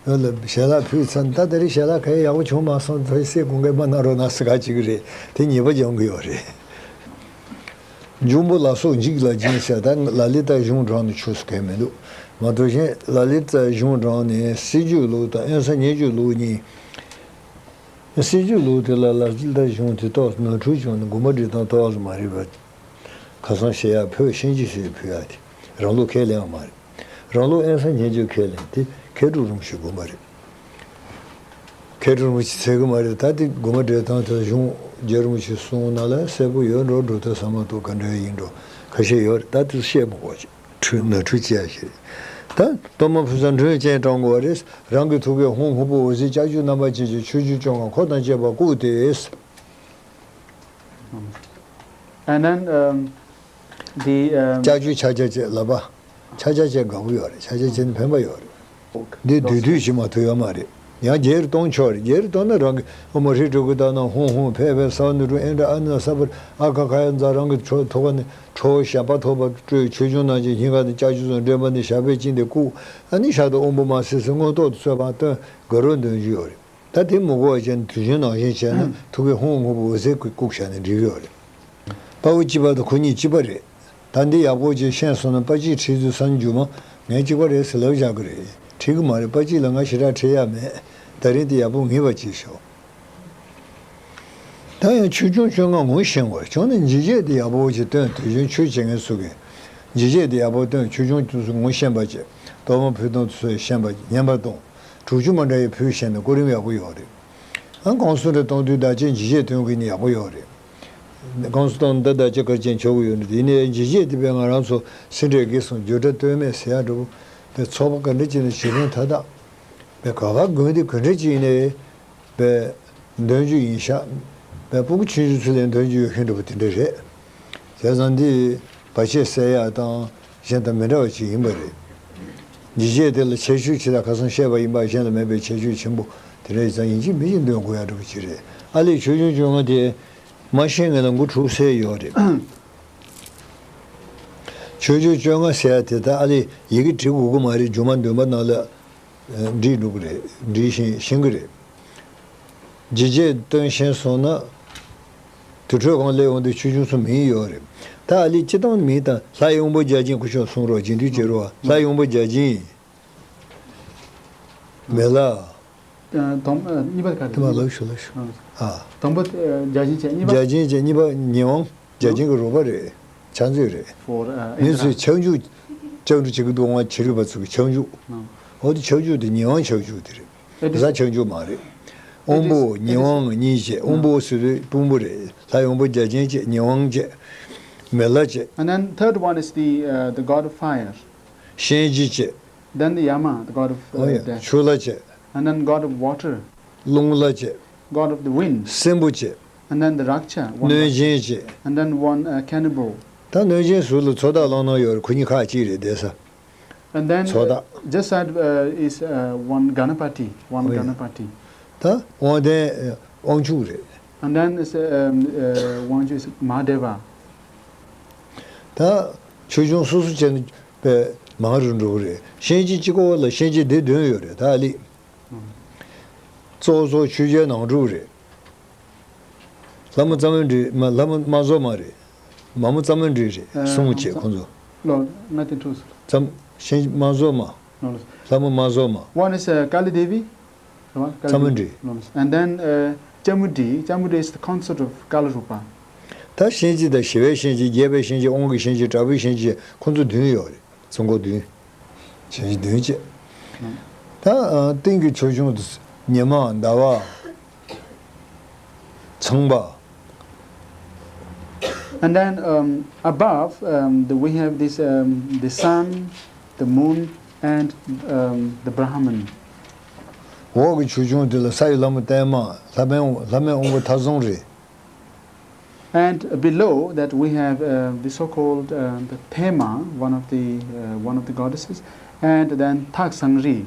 བོད་ལ་ཞལ་ལག་ཕུལ་ཚར། ད་དེ་རིང་ཞལ་ལག་ག་ཡེ་ཡག་པོ་བྱུང་མ་སོང་། ད་སེ་དགུན་ཁའི་མ་གནང་རོགས་གནང་ཟེར་ག་བྱེད་ཀྱི་རེད། དེ་ཉེས་པ་སྦྱང་གི་ཡོད་རེད། འབྱུང་པོ་ལ་སོགས་འཇིག་ལ་སྦྱིན་ཟེར། ད་ལ་ལི་ཏ་གཞུང་དྲངས་ནས་ཆོས་སུ་གལ་མི་འདུག་མ་གཏོགས་གཞན་ལ་ལི་ཏ་གཞུང་དྲངས་ནས་སྲིད་རྒྱུད་ལུགས་དང་དབེན་ས་ཉེ་རྒྱུད་ལུགས་གཉིས། སྲིད་རྒྱུད་ལུགས་དེ་ལ་ལ་ལི་ཏ་གཞུང་དེ་ཏོག་ཙམ་ནོར་འཁྲུལ་བྱུང་ནས་དགོངས་པ་འགྲེལ་སྟངས་ཏོག་ཙམ་མ་རིག་པ། ཁ་སང་བཤད་ཡག་བོད་གཤིན་རྗེ་ཟེར་ཕུལ་ཡག་དེ་རང་ལུགས་ཁས་ལེན་པ་མ་རེད། རང་ལུགས་དབེན་ས་ཉེ་རྒྱུད་ཁས་ལེན་དེ་མཁས་གྲུབ་རིན་པོ་ཆེའི་དགོངས་པ་རེད། མཁས་གྲུབ་རིན་པོ་ཆེ་ཟེར་གི་མ་རེད། ད་དེ་དགོངས་པ་འགྲེལ་སྟངས་དེ་གཞུང་རྗེ་རིན་པོ་ཆེས་གསུངས་ན་ལ་གསལ་པོ་ཡོད་འགྲོ་འགྲོ་དེ་ས་མ་གཏོགས་ག་འདྲ་ཡིན་འགྲོ་ཁ་ཤས་ཡོད་རེད། ད་དེ་བཤད་མི་དགོས་ཀྱི་འཁྲུལ་ནོར་འཁྲུལ་བྱེད་ཡག་ཞིག་རེད། ད་གཏོར་མ་ཕུལ་ས་མགྲོན་སྤྱན་དྲངས་དགོས་པ་རེད། རང་གི་ཐུགས་ཀའི་ཧཱུྃ་སྔོན་པོ་འོད་ཟེར་ལྕགས་ཀྱུ་རྣམ་པར་བརྒྱན་ཅིང་ཆོས་འཁོར་སྐྱོང་ཁམས་འཁོར་དང་བཅས་པ་བཀུག་སྟེ། And then, um, the, um, ལྕགས་ཀྱུ་ཕྱག་རྒྱ་བཅས་ལག་པ། ཕྱག་རྒྱ་བཅས་དགའ་པོ་ཡོད་རེད། ཕྱག་རྒྱ་བཅས་ནི་ཕན་པ་ཡོད་རེད། འདི་བསྡུས་བསྡུས་ཤིག་མ་ཐུབ་ཡོད་མ་རེད། ཡང་རྒྱས་རུ་གཏོང་ཆོག་རེད། རྒྱས་རུ་གཏོང་ན་རང་གི་ཨོཾ་ཧྲཱིཿ་དྲུག་གི་བརྡ་ན་ཧཱུྃ་ཧཱུྃ་ཕཊ་ཕཊ་ས་ནུ་རུ་ཨིན་དྲ་ཨ་ན་ས་པར་ཨ་ཁ་ཁ་ཡ་ཛ། རང་གི་ཐུགས་ཀ་ནས་ཁྲོ་བོ་ཞབས་པད་ཐོགས་པ་སྤྲོས། ཆོས་སྐྱོང་རྣམས་ཀྱི་སྙིང་ག་ནས་ལྕགས་ཀྱུ་སོགས་འདྲེན་པ་ནི་ཞབས་པད་བཅིངས་ཏེ་བཀུག་ཨ་ནི་ཞབས་ཏོག་དབང་པོ་མ་སེར་སེར་མངོན་རྟོགས་ཏུ་གསོལ་བ་བཏོན། དགའ་རབ་འདོན་རྒྱུ་ཡོད་རེད། ད་དེ་མི་དགོས་པ་བྱས་ནས་དུས་རྒྱུན་ནང་བཞིན་བྱས་ན་ཐུགས་ཀའི་ཧཱུྃ་སྔོན་པོ་འོད་ཟེར་གྱིས་བཀུག་བཞག་ན་འགྲིག་གི་ཡོད་རེད། དཔའ་བོ་སྐྱེས་པ་དང་ཁོ་གཉིས་གཅིག་པ་རེད། ད་འདི་ཡག་པོ་ཅིག་ཤེས་སོང་ན་དཔའ་སྐྱིད་ཁྲིད་དུས་སང་མཇུག་མ་ངས་གཅིག་པ་རེད་ཟེར་ལབ་བཞག་གི་རེད། ཁྲིད་གི་མ་རེད། དཔའ་སྐྱིད་ལ་ང་ཞེ་དྲག་ཁྲིད་ཡག་མེད། ད་རིང་འདི་ཡག་པོ་ངེས་པ་ཅིག་ཤོག་ད་ཡང་ཆོས་སྐྱོང་བཅོ་ལྔ་ངོ་ཤེས་དགོས། བྱུང་ན་འཇིགས་བྱེད་དེ་ཡག་པོ་ཅིག་སྟོན། དུས་རྒྱུན་ཆོས་བྱེད་མཁན་ཚོ་གིས་འཇིགས་བྱེད་དེ་ཡག་པོ་སྟོན། ཆོས་སྐྱོང་དེ་ཚོ་ངོ་ཤེས་པ་བྱེད། གཏོར་མ་ཕུལ་སྟངས་དེ་ཚོ་ཤེས་པ་བྱེད། ཉན་པ་གཏོང་། དྲུག་ཅུ་མ་འདྲ་ཡི་ཕུལ་ཤེས་ན་སྐུ་རིམ་ཡག་པོ་ཡོད་རེད། ཨ་བསྐང་གསོ་འདྲ་གཏོང་དུས་བདག་བསྐྱེད་འཇིགས་བྱེད་སྟོན་གྱི་ནི་ཡག་པོ་ཡོད་རེད། བསྐང་གསོ་གཏོང་འདི་བདག་བསྐྱེད་གར་ཅན་ཆོག་གི་ཡོད་ནི་དེ་ཡིན་ནའི་འཇིགས་བྱེད་དེ་བས་ང་རང་ཚོ་སེ་འབྲས་དགེ་གསུམ་བརྗོད་བྲལ་སྟོད་སྨད་ཟེར་ཡག་འདྲ་པོ་དེ་ཚོགས་པ་ག་འདྲ་ཅིག་ནས་བྱེད་མཁན་མཐའ་དག་པའི་ག་བ་དགོན་སྡེ་ག་འདྲ་ཅིག་ཡིན་ནའི་པའི་འདོན་རྒྱུ་ཡིན་ཤག་པའི་སྤུ་གུ་ཆུང་ཆུང་ཚོ་ལ་འདོན་རྒྱུ་ཡོད་མཁན་འདྲ་པོ་དེ་འདྲ་རེད། བྱས་ཙང་འདི་བར་ཆད་སེལ་ཡག་དང་གཞན་དང་མི་འདྲ་བ་ཅིག་ཡིན་པ་རེད། འཇིགས་བྱེད་དེ་ལ་ཁྱད་ཆོས་ཇི་ལྟར་ཁ་སང་བཤད་པ་ཡིན་པ་གཞན་ལ་མེད་པའི་ཁྱད་ཆོས་ཆེན་པོ་དེ་འདྲ་ཡིན་ཙང་ཡིན་གཅིག་མིན་གཅིག་འདོན་དགོས་ཡག་འདྲ་པོ་ཅིག་རེད། ཨ་ལས་ཆོས་སྐྱོང་བཅོ་ལྔ་དེ་མ་ཤེས་མཁན་ལ་མགོ་འཁྲུག་སའི་ཡོད་རེད། ཆོས་སྐྱོང་བཅོ་ལྔ་ཟེར་ཡག་དེ་ད་ཨ་ལས་ཡི་གེ་འབྲི་དགོས་ཀྱི་མ་རེད། མཇུག་མ་འདོན་པ་ནང་ལ་འབྲི་འགྲོ་གི་རེད། འབྲི་ཤེས་ཤེས་ཀྱི་རེད། འཇིགས་བྱེད་སྟོན་ཤེས་སོང་ན། དུར་ཁྲོད་ཁང་སླེབས་ཡོང་དུས་ཆོས་སྐྱོང་ཚོ་མིང་ཡོད་རེད། ད་ཨ་ལས་སྤྱིར་བཏང་མིང་དང་ལྷ་ཡི་དབང་པོ་བརྒྱ་བྱིན་སྐུ་ཞབས་གསུང་རོགས། རྗེས་མཐུན་བྱེད་རོགས། ལྷ་ཡི་དབང་པོ་བརྒྱ་བྱིན། མེ་ལྷ། ཨ། དང་། ཨ། གཉིས་པ་ག་རེ། དེ་མ་ལབ་ཤོག་ལབ་ཤོག་ཨ། དང་པོ་ཨ་བརྒྱ་བྱིན་བྱས། གཉིས་པ། བརྒྱ་བྱིན་བྱས། གཉིས་པ་ཉེ་དབང་། བརྒྱ་བྱིན་གྱི་རོགས་པ་རེད། ཕྱག་མཛོད་རེད། For, uh, མི་ཚོས་Indra. ཕྱག་མཇུག་ལྕགས་འབྲུ་བྱེད་ཀྱི་འདུག་ང་བྱེད་རིག་པ་ཚོ་གི་ཕྱག་མཇུག་ཨ། འོ་དེ་ཕྱག་མཇུག་དེ་ཉེ་དབང་ཕྱག་མཇུག་དེ་རེད། It is, གཟའ་ཕྱག་མཇུག་མ་རེད། it is, དབང་པོ་it is ཉེ་དབང་གཉིས་བྱས། དབང་པོ་ཟེར་དུས་དཔོན་པོ་རེད། ལྷ་ཡི་དབང་པོ་བརྒྱ་བྱིན་བྱས། ཉེ་དབང་བྱས། མེ་ལྷ་བྱས། And then third one is the, uh, the god of fire. གཤིན་རྗེ་བྱས། Then the Yama, the god of, uh, འོ་ཡ། death. ཆུ་ལྷ་བྱས། And then god of water. རླུང་ལྷ་བྱས། God of the wind. སྲིན་པོ་བྱས། And then the Raksha, one གནོད་སྦྱིན་བྱས། And then one, uh, cannibal. ད་གནོད་སྦྱིན་ཟུར་ལ་མཚོ་བདག་གླང་ནག་ཡོད་རེད། ཁོ་གཉིས་ཁག་གཅིག་རེད་བསྡད་ས། And then, མཚོ་uh, བདག this side, uh, is, uh, one Ganapati, one འོ་ཡ། Ganapati. ད་དབང་ལྡན་དབང་ཕྱུག་རེད། And then is, um, uh, one is Mahadeva. ད་ཆོས་སྐྱོང་སོ་སོ་བྱས་ནས་པའི་མང་རུ་འགྲོ་གི་རེད། གཤིན་རྗེ་གཅིག་པོ་ལ་གཤིན་རྗེ་སྡེ་བདུན་ཡོད་རེད། ད་ཨ་ལི། གཙོ་བོ་གཙོ་བོ་ཆོས་རྒྱལ་ནང་འཁྲུག་རེད། ལྷ་མོ་རྩ་མོ་འདྲི་མ་ལྷ་མོ་དམག་ཟོར་མ་རེད། མ་མོ་རྩ་མོ་འདྲི་རེད། ཨ། གསུམ་བྱས་ཁོང་ཚོ། ལོ་ལྔ་དེ་འཁྲུགས་སོང་། ཙམ་གཤིན་དམག་ཟོར་མ། ལོ་ལོ། ལྷ་མོ་དམག་ཟོར་མ། One is, uh, Kali Devi. རེད་བ། Kali Devi. Chamundri. ལོ་ལོ། And then, uh, Chamundri. Chamundri is the consort of Kalarupa. ད་གཤིན་རྗེ་དང་ཞི་བའི་གཤིན་རྗེ། རྒྱས་པའི་གཤིན་རྗེ། དབང་གི་གཤིན་རྗེ། དྲག་པོའི་གཤིན་རྗེ། ཁོང་ཚོ་བདུན་ཡོད་རེད། གཙོ་འཁོར་བདུན། གཤིན་རྗེ་བདུན་བཅས། ད་ཨ་སྟེང་གི་ཆོས་སྐྱོང་དུ་ཉི་མ་ཟླ་བ། ཚངས་པ། And then, um, above, um, the, we have this, um, the sun, the moon, and, um, the Brahman. འོག་གི་ཆོས་སྐྱོང་དེ་ལ་ས་ཡི་ལྷ་མོ་བརྟན་མ། ལྷ་མོའི་ལྷ་མོའི་དབང་པོ་མཐའ་བཟུང་རེད། And below that we have, uh, the so-called, uh, the Pema, one of the, uh, one of the goddesses, and then Thak Sangri.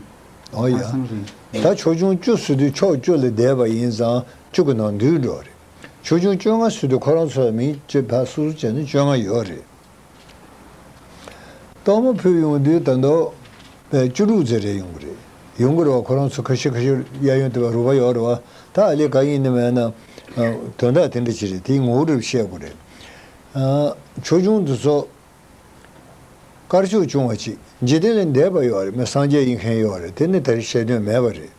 ཨོ་ཡ། Thak Sangri. ད་ཆོས་སྐྱོང་བཅུ་ཟེར་དུས་ཕྱོགས་བཅུ་ལ་བསྡད་པ་ཡིན་ཙང་བཅུ་གི་ནང་འདུས་འགྲོ་རེད། ཆོས་སྐྱོང་བཅོ་ལྔ་ཟེར་དུས་ཁོ་རང་ཚོ་ལ་མིང་བཅས་ཕར་སོ་སོ་བྱས་ནས་བཅོ་ལྔ་ཡོད་རེད། གཏོར་མ་ཕུལ་ཡོང་དུས་ད་དུང་བཅུ་དྲུག་ཙམ་རེ་ཡོང་གི་རེད། ཡོང་གི་རེད་བ། ཁོ་རང་ཚོ་ཁ་ཤས་ཁ་ཤས་གཡས་གཡོན་དེ་བ་རུ་བ་ཡོད་རེད་བ། ད་ཨ་ལས་ག་ཡིན་ནི་མེད་ན། ཨ། དོན་དག་དེ་འདྲ་ཅིག་རེད། དེའི་ངོ་བོ་རེ་བཤད་དགོས་རེད། ཨ། ཆོས་སྐྱོང་དེ་ཚོ་དཀར་ཕྱོགས་སྐྱོང་བ་ཅིག་འཇིག་རྟེན་ལ་འདས་པ་ཡོད་རེད། མི་སངས་རྒྱས་ཡིན་མཁན་ཡོད་རེད། དེ་ནི་ད་རེས་བཤད་དོན་མེད་པ་རེད།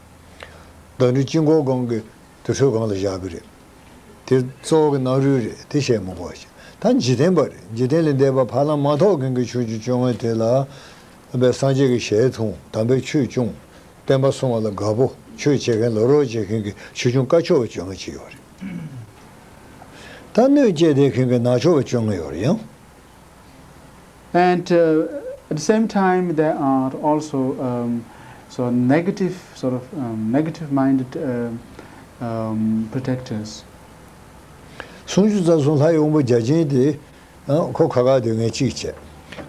ད་རེས་དཀྱིལ་འཁོར་སྒང་གི་དུར་ཁྲོད་སྒང་ལ་བཞག་གི་རེད། དེ་གཙོ་བོ་གི་ནང་རུལ་རེད། དེ་བཤད་མི་དགོས་པ་ཞིག་ད་འཇིག་རྟེན་པ་རེད། འཇིག་རྟེན་ལས་འདས་པ་ཕ་ལམ་མ་ཐོག་མཁན་གྱི་ཆོས་སྐྱོང་བཅོ་ལྔ་དེ་ལ་པའི་སངས་རྒྱས་ཀྱི་ཞལ་མཐོང་། དམ་པའི་ཆོས་སྐྱོང་། བསྟན་པ་སྲུང་བ་ལ་དགའ་པོ། ཆོས་བྱེད་མཁན་ལ་རོགས་བྱེད་མཁན་གྱི་ཆོས་སྐྱོང་དཀར་ཕྱོགས་པ་བཅོ་ལྔ་ཅིག་ཡོད་རེད། ད་གནོད་བྱེད་བསྡད་མཁན་གྱི་ནག་ཕྱོགས་པ་བཅོ་ལྔ་ཡོད་རེད་ཡང་། And, uh, at the same time, there are also, um, so negative, sort of, um, negative-minded, uh, um, protectors. སུམ་ཅུ་རྩ་གསུམ་ལྷ་ཡི་དབང་པོ་བརྒྱ་བྱིན་དེ། ཨ། ཁོ་ཁ་ཁ་དེ་ངས་གཅིག་བྱས།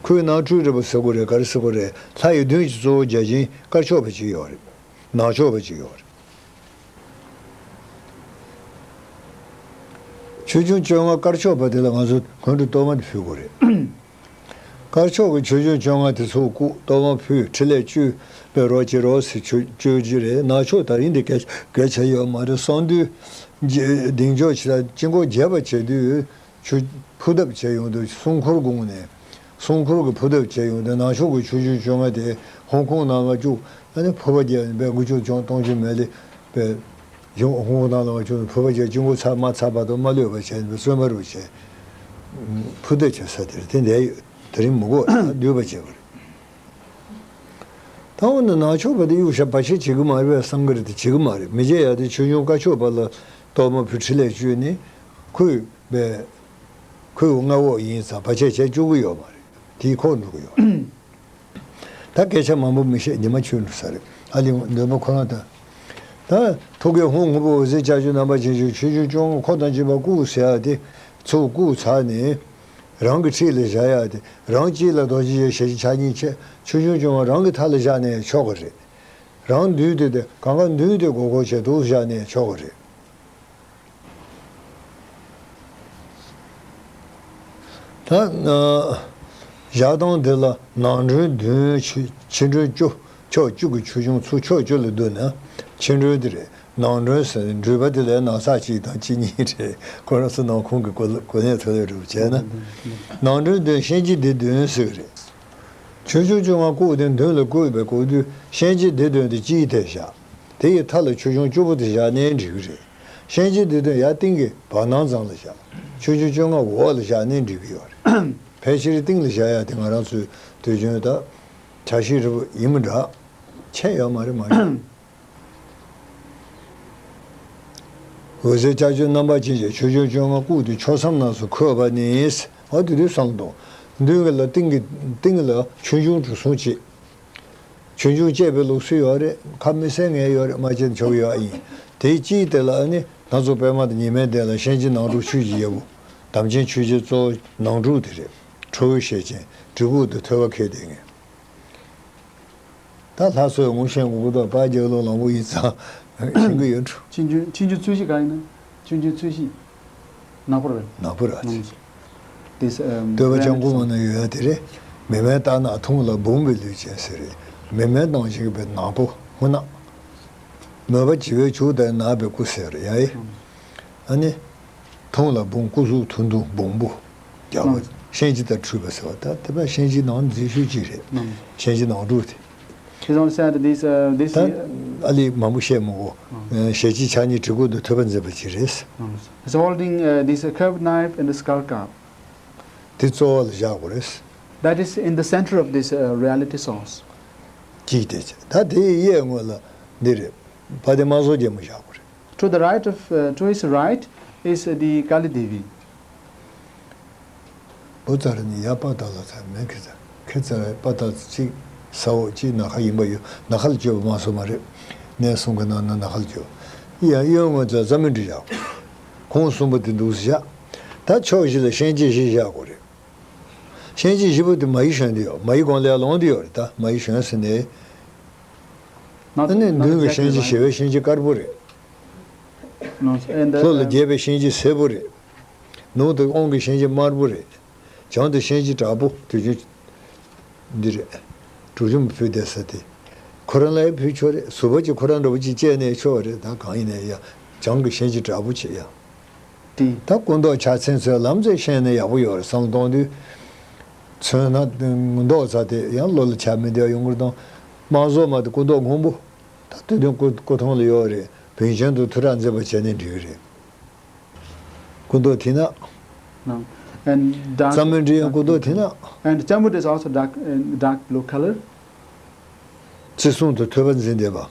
ཁོའི་ནང་འཁྲུག་རེད་པ་ཟེར་དགོས་རེད། ག་རེ་ཟེར་དགོས་རེད། ལྷ་ཡི་གདུང་གི་གཙོ་བོ་བརྒྱ་བྱིན་དཀར་ཕྱོགས་པ་གཅིག་ཡོད་རེད། ནག་ཕྱོགས་པ་གཅིག་ཡོད་རེད། ཆོས་སྐྱོང་བཅོ་ལྔ་དཀར་ཕྱོགས་པ་དེ་ལ་ང་ཚོ་སྔོན་འགྲོ་གཏོར་མ་དེ་ཕུལ་དགོས་རེད། དཀར་ཕྱོགས་ཀྱི་ཆོས་སྐྱོང་བཅོ་ལྔ་དེ་ཚོ་སྐུ་གཏོར་མ་ཕུལ། ཕྲིན་ལས་བཅོལ་བའི་རོགས་བྱེད་རོགས་ཟེར་བཅོལ་བཅོལ་རྒྱུ་རེད། ནག་ཕྱོགས་ད་རིང་འདི་སྐད་སྐད་ཆ་ཡོད་མ་རེད། གསང་འདུས་གདེང་འཇོག་བྱེད་ད་དཀྱིལ་འཁོར་རྒྱས་པ་བྱེད་དུས། ཆུ་ཕུ་ཐབ་བྱས་ཡོང་དུས། སྲུང་འཁོར་དགོངས་ནས། སྲུང་འཁོར་གྱི་ཕུ་ཐབ་བྱས་ཡོང་དུས། ནག་ཕྱོགས་ཀྱི་ཆོས་སྐྱོང་བཅོ་ལྔ་དེ་ཧོང་ཀོང་ནང་ལ་བཅུག་ཨ་ནི་ཕུ་བ་རྒྱག་པའི་འགུལ་སྐྱོད་ཅུང་གཏོང་རྒྱུ་མེད་ལེ་པའི་ཧོང་ཀོང་ནང་ལ་བཅུག་ཕུ་བ་རྒྱག་དཀྱིལ་འཁོར་ཚར་མ་ཚར་བར་དུ་མ་ལུས་པ་བྱས་ནས་བཙོན་པ་རུ་བྱས། ཕུ་ཐབ་བྱས་ས་དེར་དེ་འདས་ཡོད། དེ་རིང་མི་དགོས་སྡུད་པ་བྱས་པ་རེད། ད་འོ་ན་ནག་ཕྱོགས་པ་དེ་གཡུག་བཞག་བར་ཆད་བྱེད་ཀྱི་མ་རེད་པས་བསམ་གྱི་རེད་དེ་བྱེད་ཀྱི་མ་རེད། མི་བྱེད་ཡ་དེ་ཆོས་སྐྱོང་དཀར་ཕྱོགས་པ་ལ་གཏོར་མ་ཕུལ་ཕྲིན་ལས་བཅོལ་ནས་ཁོས་པའི་ཁོའི་མངའ་འོག་ཡིན་ཙང་བར་ཆད་བྱེད་བཅུག་གི་ཡོད་མ་རེད། དེའི་ཁོག་འགྲོ་གི་ཡོད་རེད། ད་སྐད་ཆ་མང་པོ་མི་བཤད། ཉི་མ་ཆུ་འགྲོ་ས་རེད། ཨ་ལི་འདོན་པ་ཁོ་རང་དང་། ད་ཐུགས་ཀའི་ཧཱུྃ་སྔོན་པོ་འོད་ཟེར་ལྕགས་ཀྱུ་རྣམ་པར་བྱིན་ཅིང་། ཆོས་སྐྱོང་བཅོ་ལྔ་འཁོར་དང་བཅས་པ་བཀུག་ཟེར་ཡ་དེ་ཚུར་བཀུག་ཚར་ནས། རང་གི་འཁྲིས་ལ་བཞག་ཡ་དེ། རང་དཀྱིལ་ལ་རྡོ་རྗེ་ཞལ་ཕྱག་གཉིས་བྱས། ཆོས་སྐྱོང་བཅོ་ལྔ་རང་གི་མཐའ་ལ་བཞག་ནས་ཆོག་གི་རེད། རང་མདུན་དེ་དེ་གང་ག་མདུན་དེ་སྒོར་སྒོར་བྱས་འདུག་བཞག་ནས་ཆོག་གི་རེད། ད་ཨ་བཞག་སྟངས་དེ་ལ་ནང་མགྲོན་བདུན། ཕྱི་ཕྱི་མགྲོན་བཅུ། ཕྱོགས་བཅུ་གི་ཆོས་སྐྱོང་ཚུར་ཕྱོགས་བཅུ་ལ་བསྡུ་ན་ཕྱི་མགྲོན་དེ་རེད། ནང་མགྲོན་ཟེར་ནས་འགྲུལ་པ་དེ་ལ་ནང་ས་གཅིག་དང་གཅིག་གཉིས་རེད། ཁོ་རང་ཚོ་ནང་ཁོངས་ཀྱི་གོ་གོ་གནས་ཐོབ་ཡོད་རེད་བྱས་ན། ནང་མགྲོན་བདུན་གཤིན་རྗེ་སྡེ་བདུན་ཟེར་གི་རེད། ཆོས་སྐྱོང་བཅོ་ལྔ་བཀུག་སྟེ་མདུན་ལ་བཀུག་པའི་སྐུ་དུས་གཤིན་རྗེ་སྡེ་བདུན་དེ་དཀྱིལ་དེར་བཞག་དེ་ཡི་མཐའ་ལ་ཆོས་སྐྱོང་བཅུ་པོ་དེ་བཞག་ནའི་འགྲིག་གི་རེད། གཤིན་རྗེ་སྡེ་བདུན་ཡར་སྟེང་གི་བར་སྣང་ཙམ་ལ་བཞག་ཆོས་སྐྱོང་བཅོ་ལྔ་འོག་ལ་བཞག་ནའི་འགྲིག་གི་ཡོད་རེད། ཕལ་ཆེར་སྟེང་ལ་བཞག་ཡ་དེ་ང་རང་ཚོའི་དུས་རྒྱུན་ད་བྱ་ཤིང་རི་བོ་ཡིན་མི་འདྲ། ཆད་ཡོད་མ་རེད་མ་རེད། འོད་ཟེར་ལྕགས་ཀྱུ་རྣམ་པར་བྱིན་ཅིང་། ཆོས་སྐྱོང་བཅོ་ལྔ་བཀུག་སྟེ་ཕྱོགས་མཚམས་རྣམས་སུ་འཁོད་པ་ནི། འོ་དེ་དུས་བསམ་དང་། མདུན་གྱི་ལ་སྟེང་གི་སྟེང་ལ་ཆོས་འབྱུང་དྲུག་གསུམ་བྱེད། ཆོས་འབྱུང་བཅས་པའི་ལུགས་སྲོལ་ཡོད་རེད། ཁ་མི་གསལ་ངེས་ཡོད་རེད། མ་བྱས་ན་ཆོག་གི་ཡོད་ཨ་ཡིན། དེའི་དཀྱིལ་དེ་ལ་ཨ་ནི་ང་ཚོ་པད་མ་དང་ཉི་མའི་གདན་ལ་གཤིན་རྗེ་ནང་འཁྲུག་ཆོས་ཀྱི་རྒྱལ་པོ། དམ་ཅན་ཆོས་རྗེ་གཙོ་བོ་ནང་འཁྲུག་དེ་རེད། ཁྲོ་བོའི་ཞལ་ཅན་གྲི་གུག་དང་ཐོད་པ་འཁྱེར་བསྡད་མཁན། ད་ལྷ་སྲས་ངོ་ཤེས་དགོས་ཀྱི་འདུག་པ་རྒྱལ་ལོ་ལང་པོ་ཡིན་ཙང་ཤེས་ཀྱི་ཡོད་འགྲོ། ཆོས་འབྱུང་ཆོས་འབྱུང་རྩོད་གཞི་གང་ཡིན་ན། ཆོས་འབྱུང་རྩོད་གཞི། ནག་པོ་རེད། ནག་པོ་རེད། ནག་པོ། This, um, བསྟོད་པ་ལྕགས་མགོ་མ་ན་ཡོད་ཡ་དེ་རེད། མི་མེད་རྟ་ནག་ཐུང་ལ་བུང་བའི་ལུས་ཅན་ཟེར་རེད། མི་མེད་ནང་བཞིན་པའི་ནག་པོ་ཧུ་ནག་མོས་པ་བྱི་བའི་བྱུག་དང་ནག་པའི་སྐུ་ཟེར་ཡ་ཨེ། ཨ་ནི། ཐུང་ལ་བུང་སྐུ་གཟུགས་ཐུང་ཐུང་བུང་བུ། རྒྱག་པ། ཨང་། གཤིན་རྗེ་དང་འཁྲུལ་པ་ཟེར་བ་ད་དེ་བས་གཤིན་རྗེ་ནང་འཛུལ་ཤོས་ཅིག་རེད། ཨང་། གཤིན་རྗེ་ནང་འཁྲུག་དེ། He's only said this, uh, this, ད་uh, ཨ་ལི་མང་པོ་བཤད་མི་དགོས། ཨང་། ཞལ་གཅིག་ཕྱག་གཉིས་གྲི་གུག་དང་ཐོད་པ་འཛིན་པ་ཅིག་རེད། ཨང་། He's holding, uh, this, uh, curved knife and a skull cap. དེ་གཙོ་བོ་ལ་བཞག་དགོས་རེད། That is in the center of this, uh, reality source. གཅིག་དེ་ད་དེའི་གཡས་ངོས་ལ་འདི་རེད། པ་དེ་དམག་ཟོར་རྒྱལ་མོ་བཞག་དགོས་རེད། To the right of, uh, to his right is the Kali Devi. བུ་ཚ་ར་ནི་ཡ་པ་ད་ལ་ཚ་མེད་ཁི་ཚ་ཁི་ཚ་ར་པ་ད་ཚ་གཅིག་ས་འོག་གཅིག་ན་ཁ་ཡིན་པ་ཡོད། ན་ཁ་ལ་བཅོས་པ་མ་སོང་མ་རེད། ནས་གསུང་གི་ནང་ན་ན་ཁ་ལ་བཅོས། ཡ་གཡོན་ངོས་ཚ་རྩྭ་མོ་འབྲི་བཞག་ཁོང་གསུམ་པོ་དེ་འདུག་སེ་བཞག་ད་ཕྱོགས་བཞི་ལ་གཤིན་རྗེ་བཞི་བཞག་དགོས་རེད། གཤིན་རྗེ་བཞི་པོ་དེ་མ་ཡི་ཞོན་དུ་ཡོད། མ་ཡི་གོང་ལ་ཡར་ལོངས་དུ་ཡོད་རེད། ད་མ་ཡི་ཞོན་ཟེར་ནས། ཨ་ནི་མདུན་གྱི་གཤིན་རྗེ་ཞི་བའི་གཤིན་རྗེ་དཀར་པོ་རེད། ལྷོ་ལ་རྒྱས་པའི་གཤིན་རྗེ་སེར་པོ་རེད། ནུབ་ཏུ་དབང་གི་གཤིན་རྗེ་དམར་པོ་རེད། བྱང་དུ་གཤིན་རྗེ་དྲག་པོ་དུས་རྒྱུན་འདི་རེད། གྲུ་ཆུམ་ཕུལ་བསྡད་ས་དེ། ཁོ་རང་ལ་ཡང་ཕུལ་ཆོག་རེད། ཟུར་པ་ཅིག་ཁོ་རང་འདྲ་པོ་ཅིག་བཅད་ནས་ཆོག་རེད། ད་གང་ཡིན་ནའི་ཡ་བྱང་གི་གཤིན་རྗེ་དྲག་པོ་བྱེད་ཡ། ཏི། ད་སྐུ་མདོག་ཕྱག་མཚན་ཚོའི་ལམ་ཚད་ཤེས་ན་ཡག་པོ་ཡོད་རེད་བསམ་བློ་གཏོང་དུས། མཚོན་ན་མདོག་ཚ་དེ་ཡང་བློ་ལ་ཆ་མི་འདོད་ཡོང་གི་རེད་དང་། དམག་ཟོར་མ་དེ་སྐུ་མདོག་སྔོན་པོ། ད་དུས་དོན་སྐུ་སྐུ་མཐོང་ལ་ཡོད་རེད། བོན་ཆེན་དུ་ཐུགས་ར་མཛད་པ་བྱས་ནས་འགྲིག་གི་རེད། སྐུ་མདོག་དེ་ན། No. And dark, རྩྭ་མོ་འབྲི་ཡང་སྐུ་མདོག་དེ་ན། And Chamud is also dark, in dark blue color. བརྩི་སྲུང་དུ་ཐོད་པ་འཛིན་བསྡད་པ།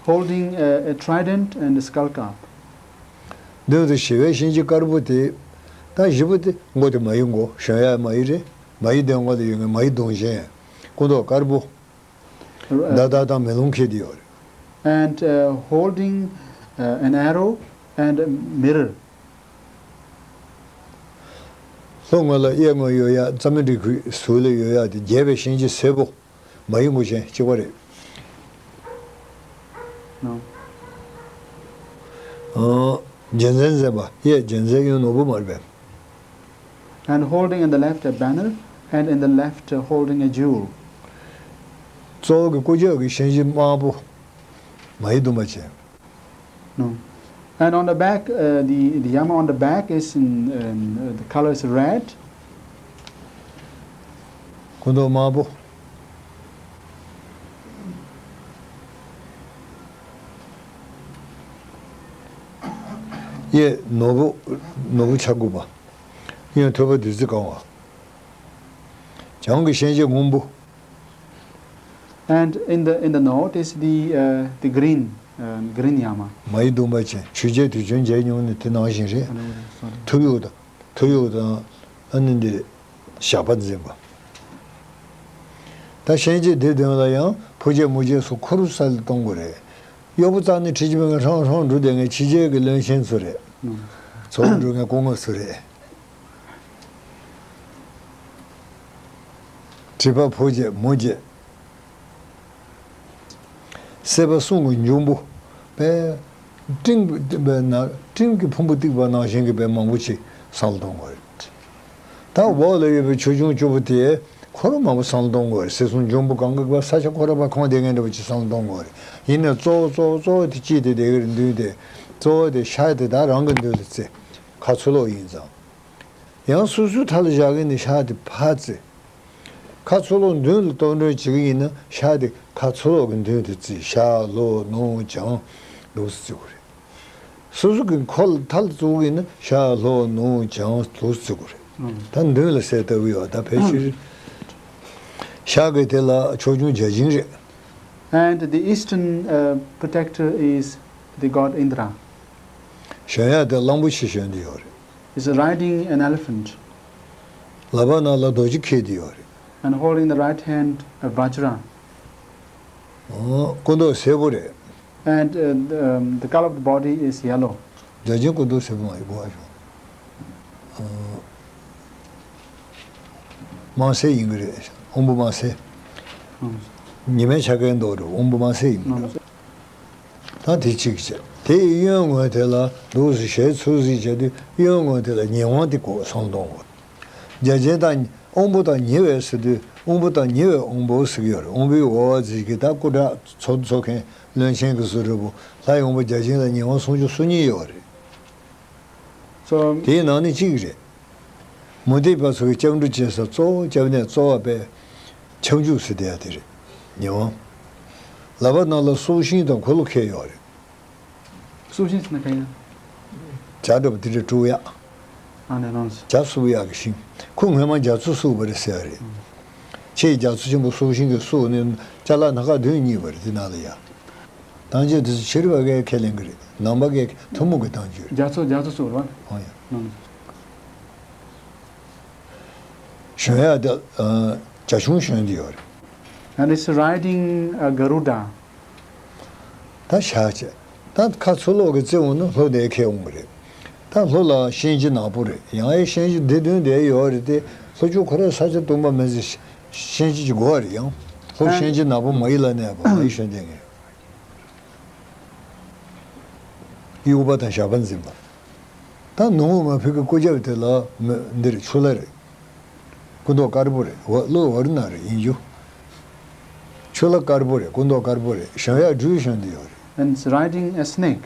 Holding a, a trident and a skull cap. མདུན་དུ་ཞི་བའི་གཤིན་རྗེ་དཀར་པོ་དེ། ད་བཞི་པོ་དེ་མགོ་དེ་མ་ཡི་མགོ་ཞོན་ཡ་མ་ཡི་རེད། མ་ཡི་དེ་མགོ་དེ་ཡོད་ངེས་མ་ཡི་གདུང་ཅན། སྐུ་མདོག་དཀར་པོ། མདའ་དར་དང་མེ་ལོང་འཁྱེར་དེ་ཡོད་རེད། And, uh, holding, uh, an arrow and a mirror. ལྷོ་ངོས་ལ་གཡས་ངོས་ཡོད་ཡ་རྩྭ་མོ་འབྲི་ཁུལ་ཟུར་ལ་ཡོད་ཡ་དེ་རྒྱས་པའི་གཤིན་རྗེ་སེར་པོ། མ་ཡི་མགོ་ཅན་གཅིག་པ་རེད། No. ཨང་། རྒྱལ་མཚན་མཛད་པ་གཡས་རྒྱལ་མཚན་གཡོན་ནོར་བུ་དམར་པོ། And holding in the left a banner and in the left, uh, holding a jewel. གཙོ་བོ་གི་སྐུ་ཅོག་གི་གཤིན་རྗེ་དམར་པོ། མ་ཡི་གདུང་པ་ཅན། No. And on the back, uh, the, the Yama on the back is in, um, uh, the color is red. སྐུ་མདོག་དམར་པོ། གཡས་ནོར་བུ། ནོར་བུ་ཆ་དགུ་པ། གཡོན་ཐོད་པ་བདུད་རྩི་གང་བ། བྱང་གི་གཤིན་རྗེ་སྔོན་པོ། And in the, in the north is the, uh, the green, uh, green Yama. མ་ཡི་གདུང་པ་ཅན་ཆོས་རྒྱལ་དུས་ཆེན་མཇལ་མྱོང་ནི་དེ་ནང་བཞིན་རེད། I know, sorry. ཐུ་ཡུག་དང་ཐུ་ཡུག་དང་ཨ་ནི་འདི་ཞགས་པ་འཛིན་པ། ད་གཤིན་རྗེ་འདི་མདུན་ལ་ཡང་ཕོ་རྒྱས་མོ་རྒྱས་སུ་འཁོར་ས་ལ་གཏོང་དགོས་རེད། གཡོག་པོ་རྩ་ནས་ཁྲིད་ཀྱི་མེད་ངས་ཧྲང་ཧྲང་འགྲོ་བསྡད་མཁན་ཕྱི་རྒྱལ་གྱི་བློན་ཆེན་ཚོ་རེད། ཚོགས་འགྲོ་མཁན་སྐུ་ངོ་ཚོ་རེད། ཁྲི་པ་ཕོ་རྒྱས་མོ་རྒྱས། སྲིད་པ་གསུམ་གྱི་འབྱུང་པོ། པས། སྤྲིན་པས་ན་སྤྲིན་གྱི་ཕུང་པོ་གཏིགས་པ་ནང་བཞིན་གྱི་པས་མང་པོ་ཅིག་བསམ་བློ་གཏོང་དགོས་རེད། ད་འོག་ལ་ཡོད་པའི་ཆོས་སྐྱོང་བཅུ་པོ་དེ་ཁོ་རང་མང་པོ་བསམ་བློ་གཏོང་དགོས་རེད། སྲིད་གསུམ་འབྱུང་པོ་གང་གི་པ་ས་ཆ་ཁོ་རང་པ་ཁོང་བསྡད་མཁན་འདྲ་པོ་ཅིག་བསམ་བློ་གཏོང་དགོས་རེད། ཡིན་ནའི་གཙོ་བོ་གཙོ་བོ་གཙོ་བོ་དེ་ཅི་དེ་དེ་གི་མདུན་དེ་གཙོ་བོ་དེ་ཤ་དེ་ད་རང་གི་མདུན་ལ་བརྩི། ཁ་ཚུར་ལོག་ཡིན་ཙང་། ཡང་སོ་སོའི་མཐའ་ལ་བཞག་གི་ནི་ཤ་དེ་ཕར་བརྩི། ཁ་ཚུར་ལོག་མདུན་ལ་གཏོར་འདོན་བྱེད་ཀྱི་ཡིན་ན་ཤ་དེ་ཁ་ཚུར་ལོག་གི་མདུན་དུ་བརྩི། ཤ་ལྷོ་ནུབ་བྱང་ལུགས་སུ་བརྩི་དགོས་རེད། སོ་སོ་གི་ཁོ་ལ་མཐའ་ལ་བཙུགས་ཀྱི་ཡིན་ན་ཤ་ལྷོ་ནུབ་བྱང་ལུགས་སུ་བརྩི་དགོས་རེད། ད་མདུན་ལ་གསལ་ལྟ་བུ་ཡོད། ད་ཕལ་ཆེར་ཤ་གི་དེ་ལ་ཆོས་སྐྱོང་བརྒྱ་བྱིན་རེད། And the eastern, uh, protector is the god Indra. ཞོན་ཡ་དེ་གླང་པོ་ཆེ་ཞོན་དུ་ཡོད་རེད། Is riding an elephant. ལག་པ་ནང་ལ་རྡོ་རྗེ་འཁྱེར་དུ་ཡོད་རེད། And holding in the right hand a vajra. ཨོ། སྐུ་མདོག་སེར་པོ་རེད། And, uh, the, um, the color of the body is yellow. བརྒྱ་བྱིན་སྐུ་མདོག་སེར་པོ་མ་ཡིན་གོ་བ་བྱུང་། ཨོ། དམར་སེར་ཡིན་གྱི་རེད། དབང་པོ་དམར་སེར། ཨང་། ཉི་མའི་ཆ་གའི་མདོག་རེད། དབང་པོ་དམར་སེར་ཡིན་གྱི་རེད། ཨང་། ད་དེ་གཅིག་བྱས། དེ་ཡི་གཡོན་ངོས་དེ་ལ་འདུག་སེ་ཞལ་ཚུར་གཟིགས་བྱས་དུས་གཡོན་ངོས་དེ་ལ་ཉེ་དབང་དེ་གོ་སོང་གཏོང་དགོས། བརྒྱ་བྱིན་དང་དབང་པོ་དང་ཉེ་བའི་ཟེར་དུས་དབང་པོ་དང་ཉེ་བའི་དབང་པོ་ཟེར་གྱི་ཡོད་རེད། དབང་པོའི་འོག་བ་ཟེར་གྱི་ད་སྐུ་དྲག་ཚོགས་འཚོགས་མཁན་བློན་ཆེན་གྱི་བཟོ་འདྲ་པོ་ལྷའི་དབང་པོ་བརྒྱ་བྱིན་ལ་ཉེ་དབང་སུམ་ཅུ་སོ་གཉིས་ཡོད་རེད། So དེའི་ནང་ནས་གཅིག་རེད། མུ་སྟེགས་པ་ཚོ་གི་སྐྱབས་འགྲོ་བྱེད་ས་གཙོ་བོ་སྐྱབས་གནས་གཙོ་བོ་དཔེ་ཁྱབ་འཇུག་ཟེར་དེ་ཡ་དེ་རེད། ཉེ་དབང་། ལག་པ་ནང་ལ་སྲོག་ཤིང་དང་འཁོར་ལོ་འཁྱེར་ཡོད་རེད། སྲོག་ཤིང་ཟེར་ན་ག་ཡིན། ཇ་འདྲ་པོ་དེ་འདྲ་བཀྲུ་ཡག་ཨ་ནེ་ལོངས། ཇ་བསྲུབ་ཡག་གི་ཤིང་། ཁོ་སྔོན་མ་རྒྱ་མཚོ་བསྲུབས་པ་རེད་ཟེར་བ་རེད། ཆེས་རྒྱ་མཚོ་ཆེན་པོ་སྲོག་ཤིང་གིས་བསྲུབས་ནས་ཅ་ལག་སྣ་ཁ་བདུན་རྙེད་པ་རེད་དེ་ནང་ལ་ཡ། ཐང་ཆེན་དེ་ཚོ་ཕྱི་རོལ་པ་གས་ཁས་ལེན་གི་རེད། ནང་པ་གས་ཐུན་མོང་གི་བཏང་རྒྱུ་རེད། རྒྱ་མཚོ་རྒྱ་མཚོ་བསྲུབས་རེད་བ། ཨོ་ཡ། ལོངས། ཞོན་ཡག་དེ་ཨ་ཇ་ཆུང་ཞོན་དེ་ཡོད་རེད། And it's riding a Garuda. ད་བཞག་བྱས། ད་ཁ་ཚུར་ལོག་གི་བརྩེ་འོང་ན་ལྷོ་དེ་ཁེལ་འོང་གི་རེད། ད་ལྷོ་ལ་གཤིན་རྗེ་ནག་པོ་རེད། ཡང་ཨེ་གཤིན་རྗེ་སྡེ་བདུན་དེ་ཡོད་རེད་དེ། ལྷོ་ཕྱོགས་ཁོ་རའི་ས་ཆ་སྟོང་པ་མེད་ཚེ་གཤིན་རྗེ་ཅིག་དགོས་རེད། ཡང་ལྷོ་ཨ་གཤིན་རྗེ་ནག་པོ་མ་ཡི་ལ་གནས་པ་མ་ཡི་གཤོན་ལྡན་གྱི། དབྱུག་པ་དང་ཞགས་པ་འཛིན་པ། ད་ནུབ་མོ་མ་ཕི་གི་སྐུ་རྒྱབ་དེ་ལ་མི་འདིར་ཆུ་ལ་རེད། སྐུ་མདོག་དཀར་པོ་རེད། འོ་ལོ་བར་ན་རེད་ཡིན་རྒྱུ། ཆུ་ལ་དཀར་པོ་རེད། སྐུ་མདོག་དཀར་པོ་རེད། ཞོན་ཡག་སྦྲུལ་ཞོན་དེ་ཡོད་རེད། And it's riding a snake.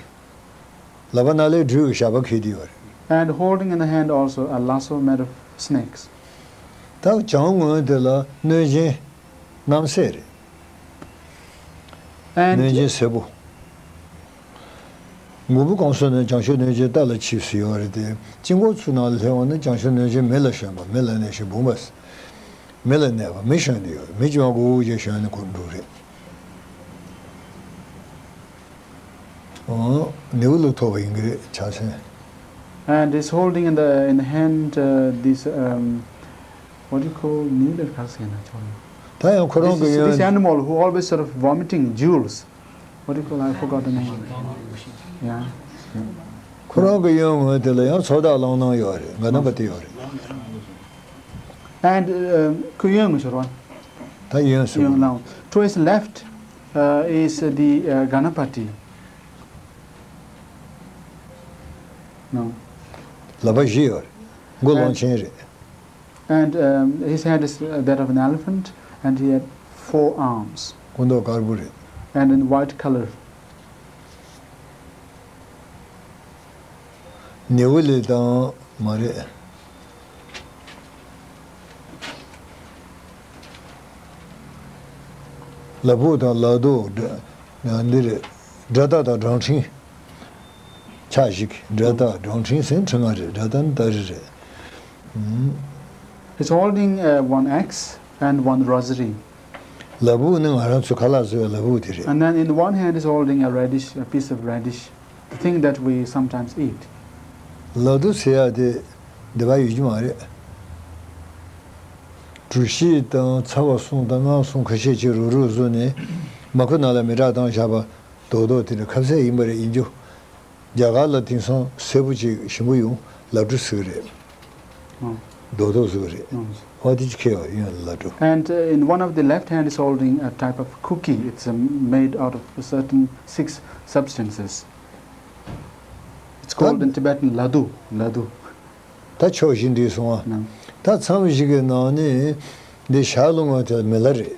ལག་པ་ན་ལས་སྦྲུལ་གྱི་ཞགས་པ་འཁྱེར་དེ་ཡོད་རེད། And holding in the hand also a lasso made of snakes. ད་བྱང་ངོས་དེ་ལ་གནོད་སྦྱིན་རྣམ་སྲས་རེད། And གནོད་སྦྱིན་སྲས་པོ། མགོན་པོ་གང་ཟག་ནི་བྱང་ཆུབ་གནོད་སྦྱིན་རྟ་ལ་ཆིབས་སུ་ཡོད་རེད་དེ། དཀྱིལ་འཁོར་ཚུར་ནང་ལ་སླེབས་འོང་ན་བྱང་ཆུབ་གནོད་སྦྱིན་མེ་ལ་ཞོན་པ། མེ་ལ་གནས་ཤིང་བུམ་པ། མེ་ལ་གནས་པ་མེ་ཞོན་དེ་ཡོད་རེད། མེ་ལྕེ་མ་གུ་གུ་ཅན་ཞོན་ནས་འཁོར་འགྲོ་རེད། ཨོ། ནེའུ་ལ་ཐོབ་པ་ཡིན་གྱི་རེད་ཕྱག་སེན། And is holding in the in the hand uh, this um, what do you call needle? ད་ཡང་ཁོ་རང་གི་This, this ཡོན། Animal who always sort of vomiting jewels. What do you call? I forgot the name. Yeah. ཁོ་རང་གི་ཡོན་ངོས་དེ་ལ་ཡང་ཚོགས་བདག་གླང་སྣ་ཡོད་རེད། ག་ན་པ་དེ་ཡོད་རེད། And uh, ཁོ་ཡོན་ངོས་ཤོར་བ། ད་ཡོན་སུ། ཡོན་ལའང་། To his left uh, is the uh, Ganapati. No. ལག་པ་བཞི་ཡོད་རེད། མགོ་གླང་ཆེན་རེད། And um, his head is uh, that of an elephant, and he had four arms. སྐུ་མདོག་དཀར་པོ་རེད། And in white color. ནེའུ་ལེ་དང་མ་རེད། ལ་ཕུག་དང་ལ་རྡོ་འདི་རེད། དགྲ་སྟ་དང་སྦྲང་ཕྲེང་། ཕྱག་བཞི་གི་དགྲ་སྟ་སྦྲང་ཕྲེང་ཟེར་ན་ཕྲེང་ང་རེད། དགྲ་སྟ་ནི་སྟ་རི་རེད། He's holding uh, one axe and one rosary. ལ་ཕུག་ནི་ང་རང་ཚོ་ཁ་ལག་བཟོ་བའི་ལ་ཕུག་དེ་རེད། And then in one hand is holding a radish, a piece of radish, the thing that we sometimes eat. ལ་རྡོ་ཟེར་ཡག་དེ་འདི་པ་ཡོད་ཀྱི་མ་རེད། གྲུ་བཞི་དང་ཚ་བ་གསུམ་དང་རྔམ་གསུམ་ཁ་ཤས་ཅིག་རུག་རུག་བཟོས་ནས་མ་ཁུ་ནང་ལ་མེ་སྲེག་བཏང་བཞག་པ་རྡོག་རྡོག་དེ་འདྲ་ཁ་ཟས་ཡིན་པ་རེད། ཡིན་རྒྱུ། རྒྱ་གར་ལ་དེང་སང་སེར་པོ་ཅིག་ཞིམ་པོ་ཡོང་། ལ་གྲུ་ཟེར་གི་རེད། ཨོ། རྡོག་རྡོག་ཟེར་གི་རེད། ཨོ། ཨོ་དེ་ཅིག་ཁེལ་བ་ཡོང་ལ་གྲུ། And uh, in one of the left hand is holding a type of cookie. It's um, made out of certain six substances. It's called in Tibetan ladu. Ladu. ད་ཕྱོགས་བཞི་འདུས་སོང་ཨ། ད་མཚམས་བཞི་གི་ནང་ནས་འདི་ཞྭ་ལུང་བ་དེ་མི་ལ་རེད།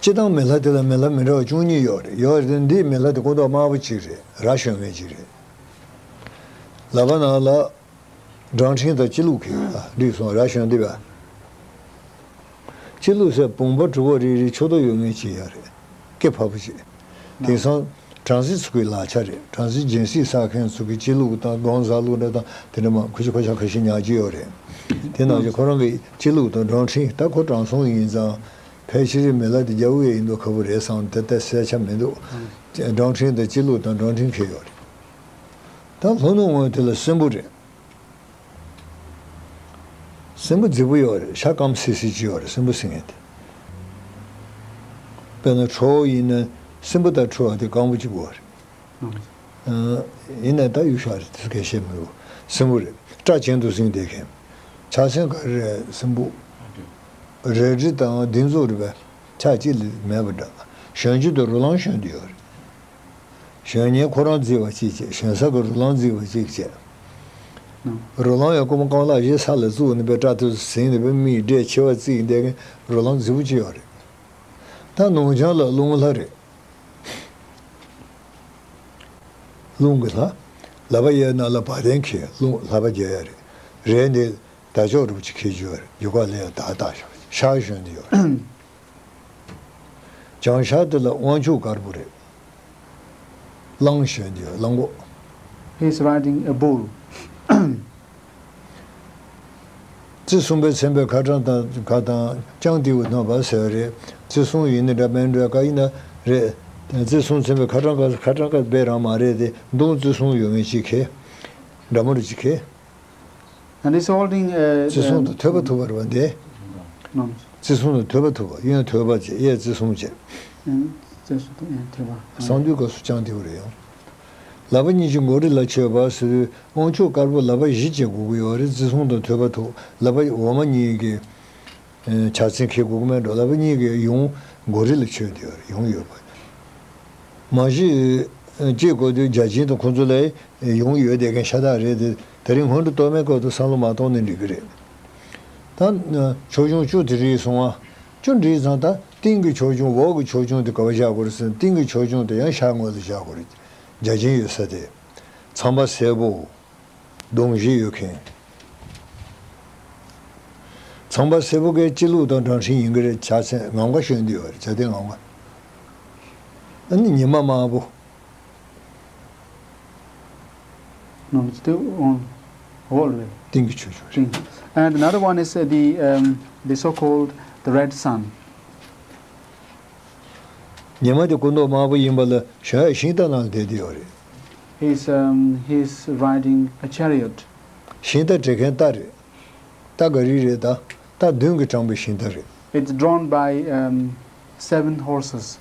སྤྱིར་བཏང་མི་ལ་དེ་ལ་མི་ལ་མི་འདྲ་བ་བཅུ་གཉིས་ཡོད་རེད། ཡོད་རེད་དེ་འདིའི་མི་ལ་དེ་སྐུ་མདོག་དམར་པོ་གཅིག་རེད། རྭ་ཞོན་མཁན་གཅིག་རེད། ལག་པ་ནང་ལ་སྦྲང་ཕྲེང་དང་སྤྱི་བླུགས་ཀྱི་ཡོད་ཨ། འདུས་སོང་རྭ་ཞོན་འདི་བ། སྤྱི་བླུགས་ཟེར་བུམ་པ་དྲུག་པ་རེ་རེ་ཕྱོགས་མདོག་ཡོད་མཁན་གཅིག་ཡོད་རེད། སྐེ་ཕ་བུ་གཅིག་དེང་སང་། བྲམ་ཟེ་ཚོ་གི་ལག་ཆ་རེད། བྲམ་ཟེ་སྦྱིན་སྲེག་བསགས་མཁན་ཚོ་གི་སྤྱི་བླུགས་དང་དགོང་ཟ་ལུགས་འདྲ་དང་དེ་འདྲ་མང་ཁུ་ཆུ་ཁ་ཤ་ཁ་ཤས་ཉར་གྱི་ཡོད་རེད། དེ་ནང་བཞིན་ཁོ་རང་གི་སྤྱི་བླུགས་དང་སྦྲང་ཕྲེང་ད་ཁོ་དྲང་སྲོང་ཡིན་ཙང་། ཕལ་ཆེར་མི་ལ་དེ་རྒྱ་བོ་ཡིན་མདོག་ཁ་པོ་རེད་བསམ་དེ་ལྟ་གསལ་ཆ་མི་འདུག་སྦྲང་ཕྲེང་དང་སྤྱི་བླུགས་དང་སྦྲང་ཕྲེང་ཁེལ་ཡོད་རེད། ད་ལྷོ་ནུབ་ངོས་དེ་ལ་སྲིན་པོ་རེད། སྲིན་པོ་རྫིག་པོ་ཡོད་རེད། ཤ་སྐམ་སིལ་སིལ་ཅིག་ཡོད་རེད། སྲིན་པོ་ཟེར་མཁན་དེ། དཔེར་ན་ཁྲོ་བོ་ཡིན་ན་སྲིན་པོ་དང་ཁྲོ་བོ་དེ་སྐམ་པོ་གཅིག་པ་རེད། ཡིན་ན་ད་ཡུལ་ཤ་རེད། དེ་གལ་བཤད་མི་འདུག་སྲིན་པོ་རེད། སྐྲ་གྱེན་དུ་བསྲིངས་བསྡད་མཁན། ཕྱག་སེན་ག་རེ་རེད། སྲིན་པོ། རལ་གྲི་དང་སྡིགས་མཛུབ་རེད་པས། ཕྱག་གཅིག་ལས་མེད་པ་འདྲ། ཞོན་རྒྱུ་དེ་རོ་ལངས་ཞོན་དུ་ཡོད་རེད། ཞོན་ཉེན་ཁོ་རང་རྫིག་པ་གཅིག་བྱས། ཞོན་ས་གི་རོ་ལངས་རྫིག་པ་གཅིག་བྱས། རོ་ལངས་ཡང་རྐུན་མ་རྐང་ལག་བཞི་ས་ལ་བཙུགས་ནས་པའི་སྐྲ་ཐུབ་ཟིན་ནས་པའི་མིག་འབྲས་མཆེ་བ་བརྩིགས་བསྡད་མཁན་རོ་ལངས་རྫིག་པོ་ཅིག་ཡོད་རེད། ད་ནོར་བྱང་ལ་རླུང་ལྷ་རེད། རླུང་གི་ལྷ། ལག་པ་གཡས་ན་ལ་བ་དན་འཁྱིལ། རླུང་ལྷ་པ་རྒྱལ་ཡ་རེད། རས་འདི་དར་ལྕོག་རུ་ཅིག་འཁྱེར་རྒྱུ་རེད། རྒྱུ་སྐར་ལ་ཡང་དར་བཏགས་ཤག་ཤག་ཞོན་འདི་ཡོད་རེད། བྱང་ཤར་དེ་ལ་དབང་ཕྱུག་དཀར་པོ་རེད། གླང་ཞོན་འདི་ཡོད། གླང་གོག He is riding a bull. རྩེ་གསུམ་པའི་མཚན་དཔེ་ཁ་བྲང་དང་ཁ་དང་ལྕང་ཏི་བུ་ཐང་བ་ཟེར་བ་རེད། རྩེ་གསུམ་ཡིན་ན་འདྲ་མིན་འདྲ་ག་ཡིན་ན་རེད། རྩེ་གསུམ་མཚན་དཔེ་ཁ་བྲང་ཁ་ཁ་བྲང་ཁ་དཔེ་རང་མ་རེད་དེ། མདུང་རྩེ་གསུམ་ཡོད་མཁན་ཅིག་གེ། འདྲ་མོ་རེ་ཅིག་གེ། And he's holding a, རྩེ་གསུམ་um, དང་ཐོད་པ་ཐུག་པ་རེད་བ་འདི། No. རྩེ་གསུམ་དང་ཐོད་པ་ཐུག་པ། གཡོན་ཐོད་པ་བྱས། གཡས་རྩེ་གསུམ་བྱས། ཨང་། རྩེ་གསུམ་དང་གཡོན་ཐོད་པ། གསང་འདུས་སྐབས་སུ་ལྕང་ཏི་བུ་རེད་ཡང་། ལག་པ་གཉིས་ཀྱིས་མགོ་རིལ་ལ་མཆོད་པ་ཟེར་དུས་དབང་ཕྱུག་དཀར་པོ་ལག་པ་བཞི་བྱེད་དགོས་ཀྱི་ཡོད་རེད། རྩེ་གསུམ་དང་ཐོད་པ་ཐུག་ལག་པ་འོག་མ་གཉིས་ཀྱིས་ཕྱག་མཚན་འཁྱེར་དགོས་ཀྱི་མེད་འགྲོ། ལག་པ་གཉིས་ཀྱིས་ཡུངས་མགོ་རིལ་ལ་མཆོད་དེ་ཡོད་རེད། ཡུངས་ཡོད་པ། མ་གཞི་སྐྱེ་དགོས་དུས་བརྒྱ་བྱིན་དང་ཁོང་ཚོ་ལ་ཡུངས་ཡོད་བསྡད་མཁན་ཤ་སྟག་རེད་དེ། དེ་རིང་སྔོན་འགྲོ་གཏོར་མའི་སྐབས་དུ་བསམ་བློ་མ་གཏོང་ནས་འགྲིག་གི་རེད། ད་ཆོས་སྐྱོང་བཅུ་དེ་རིགས་སོང་བ། བཅུ་འགྲིག་ཙང་ད་སྟེང་གི་ཆོས་སྐྱོང་འོག་གི་ཆོས་སྐྱོང་དེ་ག་པར་བཞག་དགོས་རེད་ཟེར་ན། སྟེང་གི་ཆོས་སྐྱོང་དེ་ཡང་ཤར་ངོས་ལ་བཞག་དགོས་རེད། བརྒྱ་བྱིན་ཡོད་ས་དེ། ཚངས་པ་སེར་པོ། གདོང་བཞི་ཡོད་མཁན། ཚངས་པ་སེར་པོ་གའི་སྤྱི་བླུགས་དང་འགྲོ་ཤིང་ཡིན་གྱི་རེད། ཕྱག་མཚན་ངམ་ཁ་ཞོན་དུ་ཡོད་རེད། བྱ་དེ་ངམ་ཁ། ཨ་ནི་ཉི་མ་དམར་པོ། ནང་སྟེ་འོང་། འོག་ལ་རེད། སྟེང་གི་ཆོས་སྐྱོང་རེད། And another one is, uh, the, um, the so-called the red sun. ཉི་མ་དེ་སྐུ་མདོག་དམར་པོ་ཡིན་པ་ལ་གཞོན་ཡ་ཤིང་རྟ་ནང་བསྡད་དེ་ཡོད་རེད། He's, um, he's riding a chariot. ཤིང་རྟ་འདྲེན་མཁན་རྟ་རེད། རྟ་ག་རེ་རེད་ད། རྟ་བདུན་གྱིས་དྲངས་པའི་ཤིང་རྟ་རེད། It's drawn by, um, seven horses,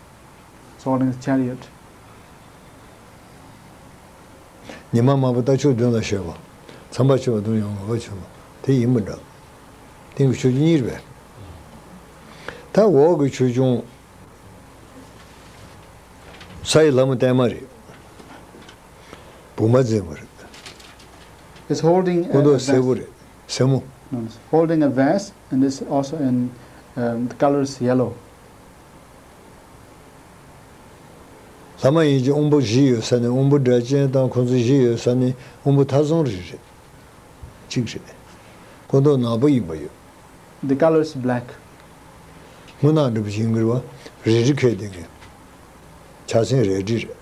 so called a chariot. ཉི་མ་དམར་པོ་རྟ་མཆོག་མདུན་ལ་བཞད་པ། ཚངས་པ་མཆོག་མདུན་ཡང་ངོ་བོ་ཆེན་པོ་དེ་ཡིན་པ་འདྲ། སྟེང་གི་ཆོས་སྐྱོང་གཉིས་རེད་པས། ད་འོག་གི་ཆོས་སྐྱོང་ས་ཡི་ལྷ་མོ་བརྟན་མ་རེད། བུ་མ་འཛིན་པ་རེད། It's holding a, སྐུ་མདོག་a སེར་པོ་རེད། སེར་མོ། No, no, it's holding a vest and it's also in, um, the color is yellow. ལྷ་མ་ཡིན་གྱི་དབང་པོ་བཞི་ཡོད་ས་ནི། དབང་པོ་སྒྲ་གཅན་དང་ཁོང་ཚོ་བཞི་ཡོད་ས་ནི་དབང་པོ་ཐ་ཚང་རེ་རེད། གཅིག་རེད། སྐུ་མདོག་ནག་པོ་ཡིན་པ་ཡོད། The color is black. སྔོ་ནག་འདྲ་པོ་ཡིན་གྱི་རེད་བ། རལ་གྲི་འཁྱེར་བསྡད་མཁན། ཕྱག་མཚན་རལ་གྲི་རེད།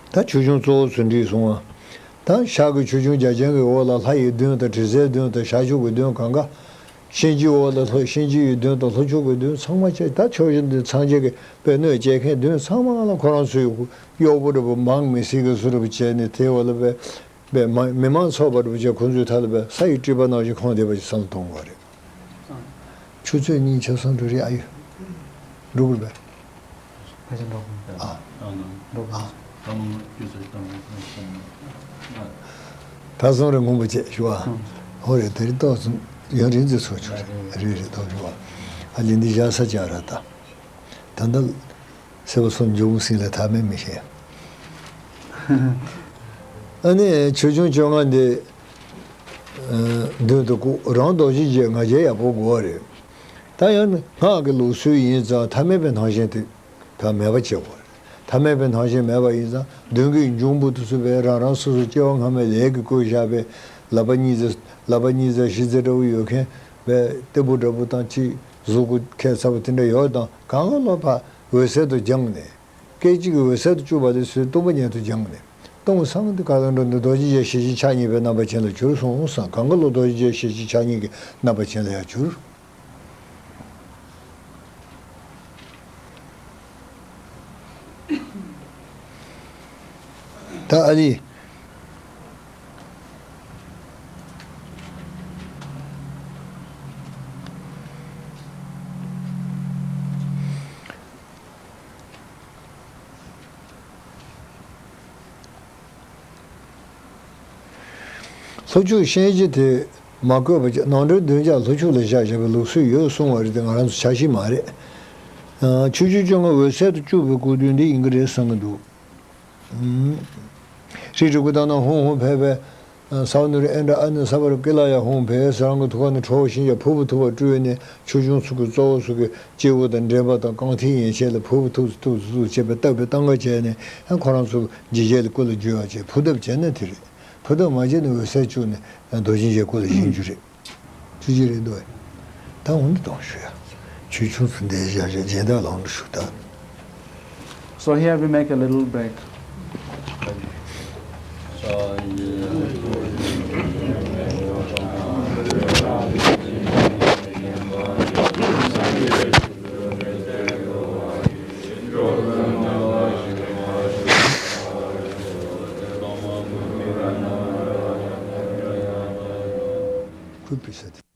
ད་ཆོས་སྐྱོང་གཙོ་བོ་ཚོ་འགྲིག་སོང་བ། ད་ཤར་གྱི་ཆོས་སྐྱོང་བརྒྱ་བྱིན་གྱི་འོག་ལ་ལྷ་ཡི་མདུན་དང་དྲི་ཟའི་མདུན་དང་ཤར་ཕྱོགས་ཀྱི་མདུན་གང་ག། གཤིན་རྗེའི་འོག་ལ་ལྷོ་གཤིན་རྗེ་ཡི་མདུན་དང་ལྷོ་ཕྱོགས་ཀྱི་མདུན་ཚང་མ་བྱས། ད་ཆོས་སྐྱོང་འདི་སངས་རྒྱས་ཀྱི་དཔེ་གནོད་བྱེད་མཁན་མདུན་ཚང་མ་ལ་ཁོ་རང་ཚོའི་གཡོག་པོ་འདྲ་པོ་འབངས་མི་སེར་གྱི་བཟོ་འདྲ་པོ་བྱས་ནས་དེའི་འོག་ལ་པའི་པའི་མ་མི་མང་ཚོགས་པ་འདྲ་པོ་བྱས། ཁོང་ཚོའི་མཐའ་ལ་པའི་ས་ཡི་སྤྲིན་པ་ནང་བཞིན་ཁོང་བསྡད་པ་ཞིག་བསམ་བློ་གཏོང་དགོས་རེད། ཆུ་ཚོད་གཉིས་ཆ་ཚང་འགྲོ་རེད། ཨ་ཡོད། འགྲོ་དགོས་པས། ཕལ་ཆེར་འགྲོ་དགོས། ཨ། འགྲོ་དགོས། ད་སོང་རེ་ངུ་བ་བྱས་ཞུ་བ། ཧོ་རེད། དེ་རིང་ཏོག་ཙམ་ཡུན་རིང་ཙམ་ཚོགས་བྱུང་རེད། རེད་རེད། ཏོག་ཞུ་བ། ཨ་ལི་འདི་བཞག་ས་བྱ་ར་ད། ད་ལྟ་སེ་བ་སོ་འཇུག་སྲིང་ལ་ཐ་མལ་མི་ཤེས། ཨ་ནི་ཆོས་སྐྱོང་བཅོ་ལྔ་འདི་མདུན་དུ་བཀུག་རང་རྡོ་རྗེ་རྗེ་ང་རྒྱལ་ཡག་པོ་དགོས་པ་རེད། ད་ཡང་ན་སྔགས་ཀྱི་ལུགས་སྲོལ་ཡིན་ཙང་ཐ་མལ་པའི་སྣང་ཞེན་དེ་ད་མེད་པ་བྱེད་དགོས་རེད། ཐ་མལ་པའི་སྣང་ཞེན་མེད་པ་ཡིན་ཙང་མདུན་གྱི་འབྱུང་པོ་དེ་ཚོ་བས་རང་རང་སོ་སོ་སྐྱེ་བ་སྔ་མའི་ལས་ཀྱིས་བསྐོས་བཞག་པའི་ལག་པ་གཉིས་ཙམ་ལག་པ་གཉིས་ཙམ་གཞི་རྩེ་འདྲ་བོ་ཡོད་མཁན་བས་སྟེགས་བུ་འདྲ་བོ་དང་གཅིག་གཟུགས་པོ་ཁྱད་མཚར་པོ་དེ་འདྲ་ཡོད་དང་། གང་ག་ལོ་ཕ་འོད་གསལ་དུ་སྦྱངས་ནས། སྐད་ཅིག་གིས་འོད་གསལ་དུ་གྱུར་པ་དེ་ཚོས་སྟོང་པ་ཉིད་དུ་སྦྱངས་ནས། སྟོང་སང་དུ་ག་ལ་འགྲོ་འདུག་རྡོ་རྗེ་རྗེ་ཞེས་བྱའི་ཕྱག་གཉིས་པའི་རྣམ་པ་ཅན་ལ་གྱུར་སོང་སང་། གང་ག་ལོ་རྡོ་རྗེ་རྗེ་ཞེས་བྱའི་ཕྱག་གཉིས་ཀྱི་རྣམ་པ་ཅན་ལ་ཡང་གྱུར། ད་ཨ་ནི། ལྷོ་ཕྱོགས་གཤིན་རྗེ་དེ་མ་བཀོད་པ་ཅིག་ནང་ཁྲོལ་བདུན་བརྒྱ་ལྷོ་ཕྱོགས་ལ་བཞག་བཞག་པའི་ལུགས་སྲོལ་ཡོད་གསུང་བ་རེད་དེ། ང་རང་ཚོ་ཆ་ཤས་མ་རེད། ཨ། ཆུ་བཅུ་བཅོ་ལྔ་འོད་གསལ་དུ་བཅུག་པའི་སྐུ་དུས་འདི་ཡིན་གྱི་རེད་བསམ་གྱི་འདུག་ཧྲི་ཀྲི་ཀུ་ཏ་ན་ཧོང་ཧོ་ཕེ་ཕེ། ས་ནུ་རི་ཨེ་འདྲ་ཨ་ནི་ས་བར་ཀི་ལ་ཡ་ཧོང་བས་ས་རང་གི་ཐུགས་ཁ་ནས་ཁྲོ་བོ་ཤིང་རྒྱ་ཕུར་བུ་ཐུབ་པ་སྤྲུལ་ནས་ཆོས་སྐྱོང་ཚུ་གི་གཙོ་བོ་ཚུ་གི་སྐྱེ་བོ་དང་འདྲེན་པ་དང་རྐང་མཐིལ་ཡན་ཆད་ལ་ཕུར་བུ་ཐུགས་སུ་ཐུགས་སུ་ཐུགས་བྱས་པའི་བཏབ་པའི་གཏང་ག་བྱས་ནས་ཁོ་རང་ཚོ་ཇི་བྱས་ལ་སྐུ་ལ་འཇུ་བ་བྱས་ཕུར་བཏབ་བྱས་ན་དེ་རེད། ཕུར་བཏབ་མ་བྱས་ན་འོད་གསལ་བཅུག་ནས་རྡོ་རྗེ་འཆང་སྐུ་ལ་བཞེངས་རྒྱུ་རེད། ཆུ་ཆེ་རེད་འདུག་ད་འོ་འདི་གཏོང་ཞུ་ཡ། ཆོས་ཆུང་ཚུ་འདས་བཞག་རེད་སྦྱིན་བདག་ལོངས་འགྲོ་ཞུ་ད། So here we make a little break. ཁུ་པི་ས་དེ།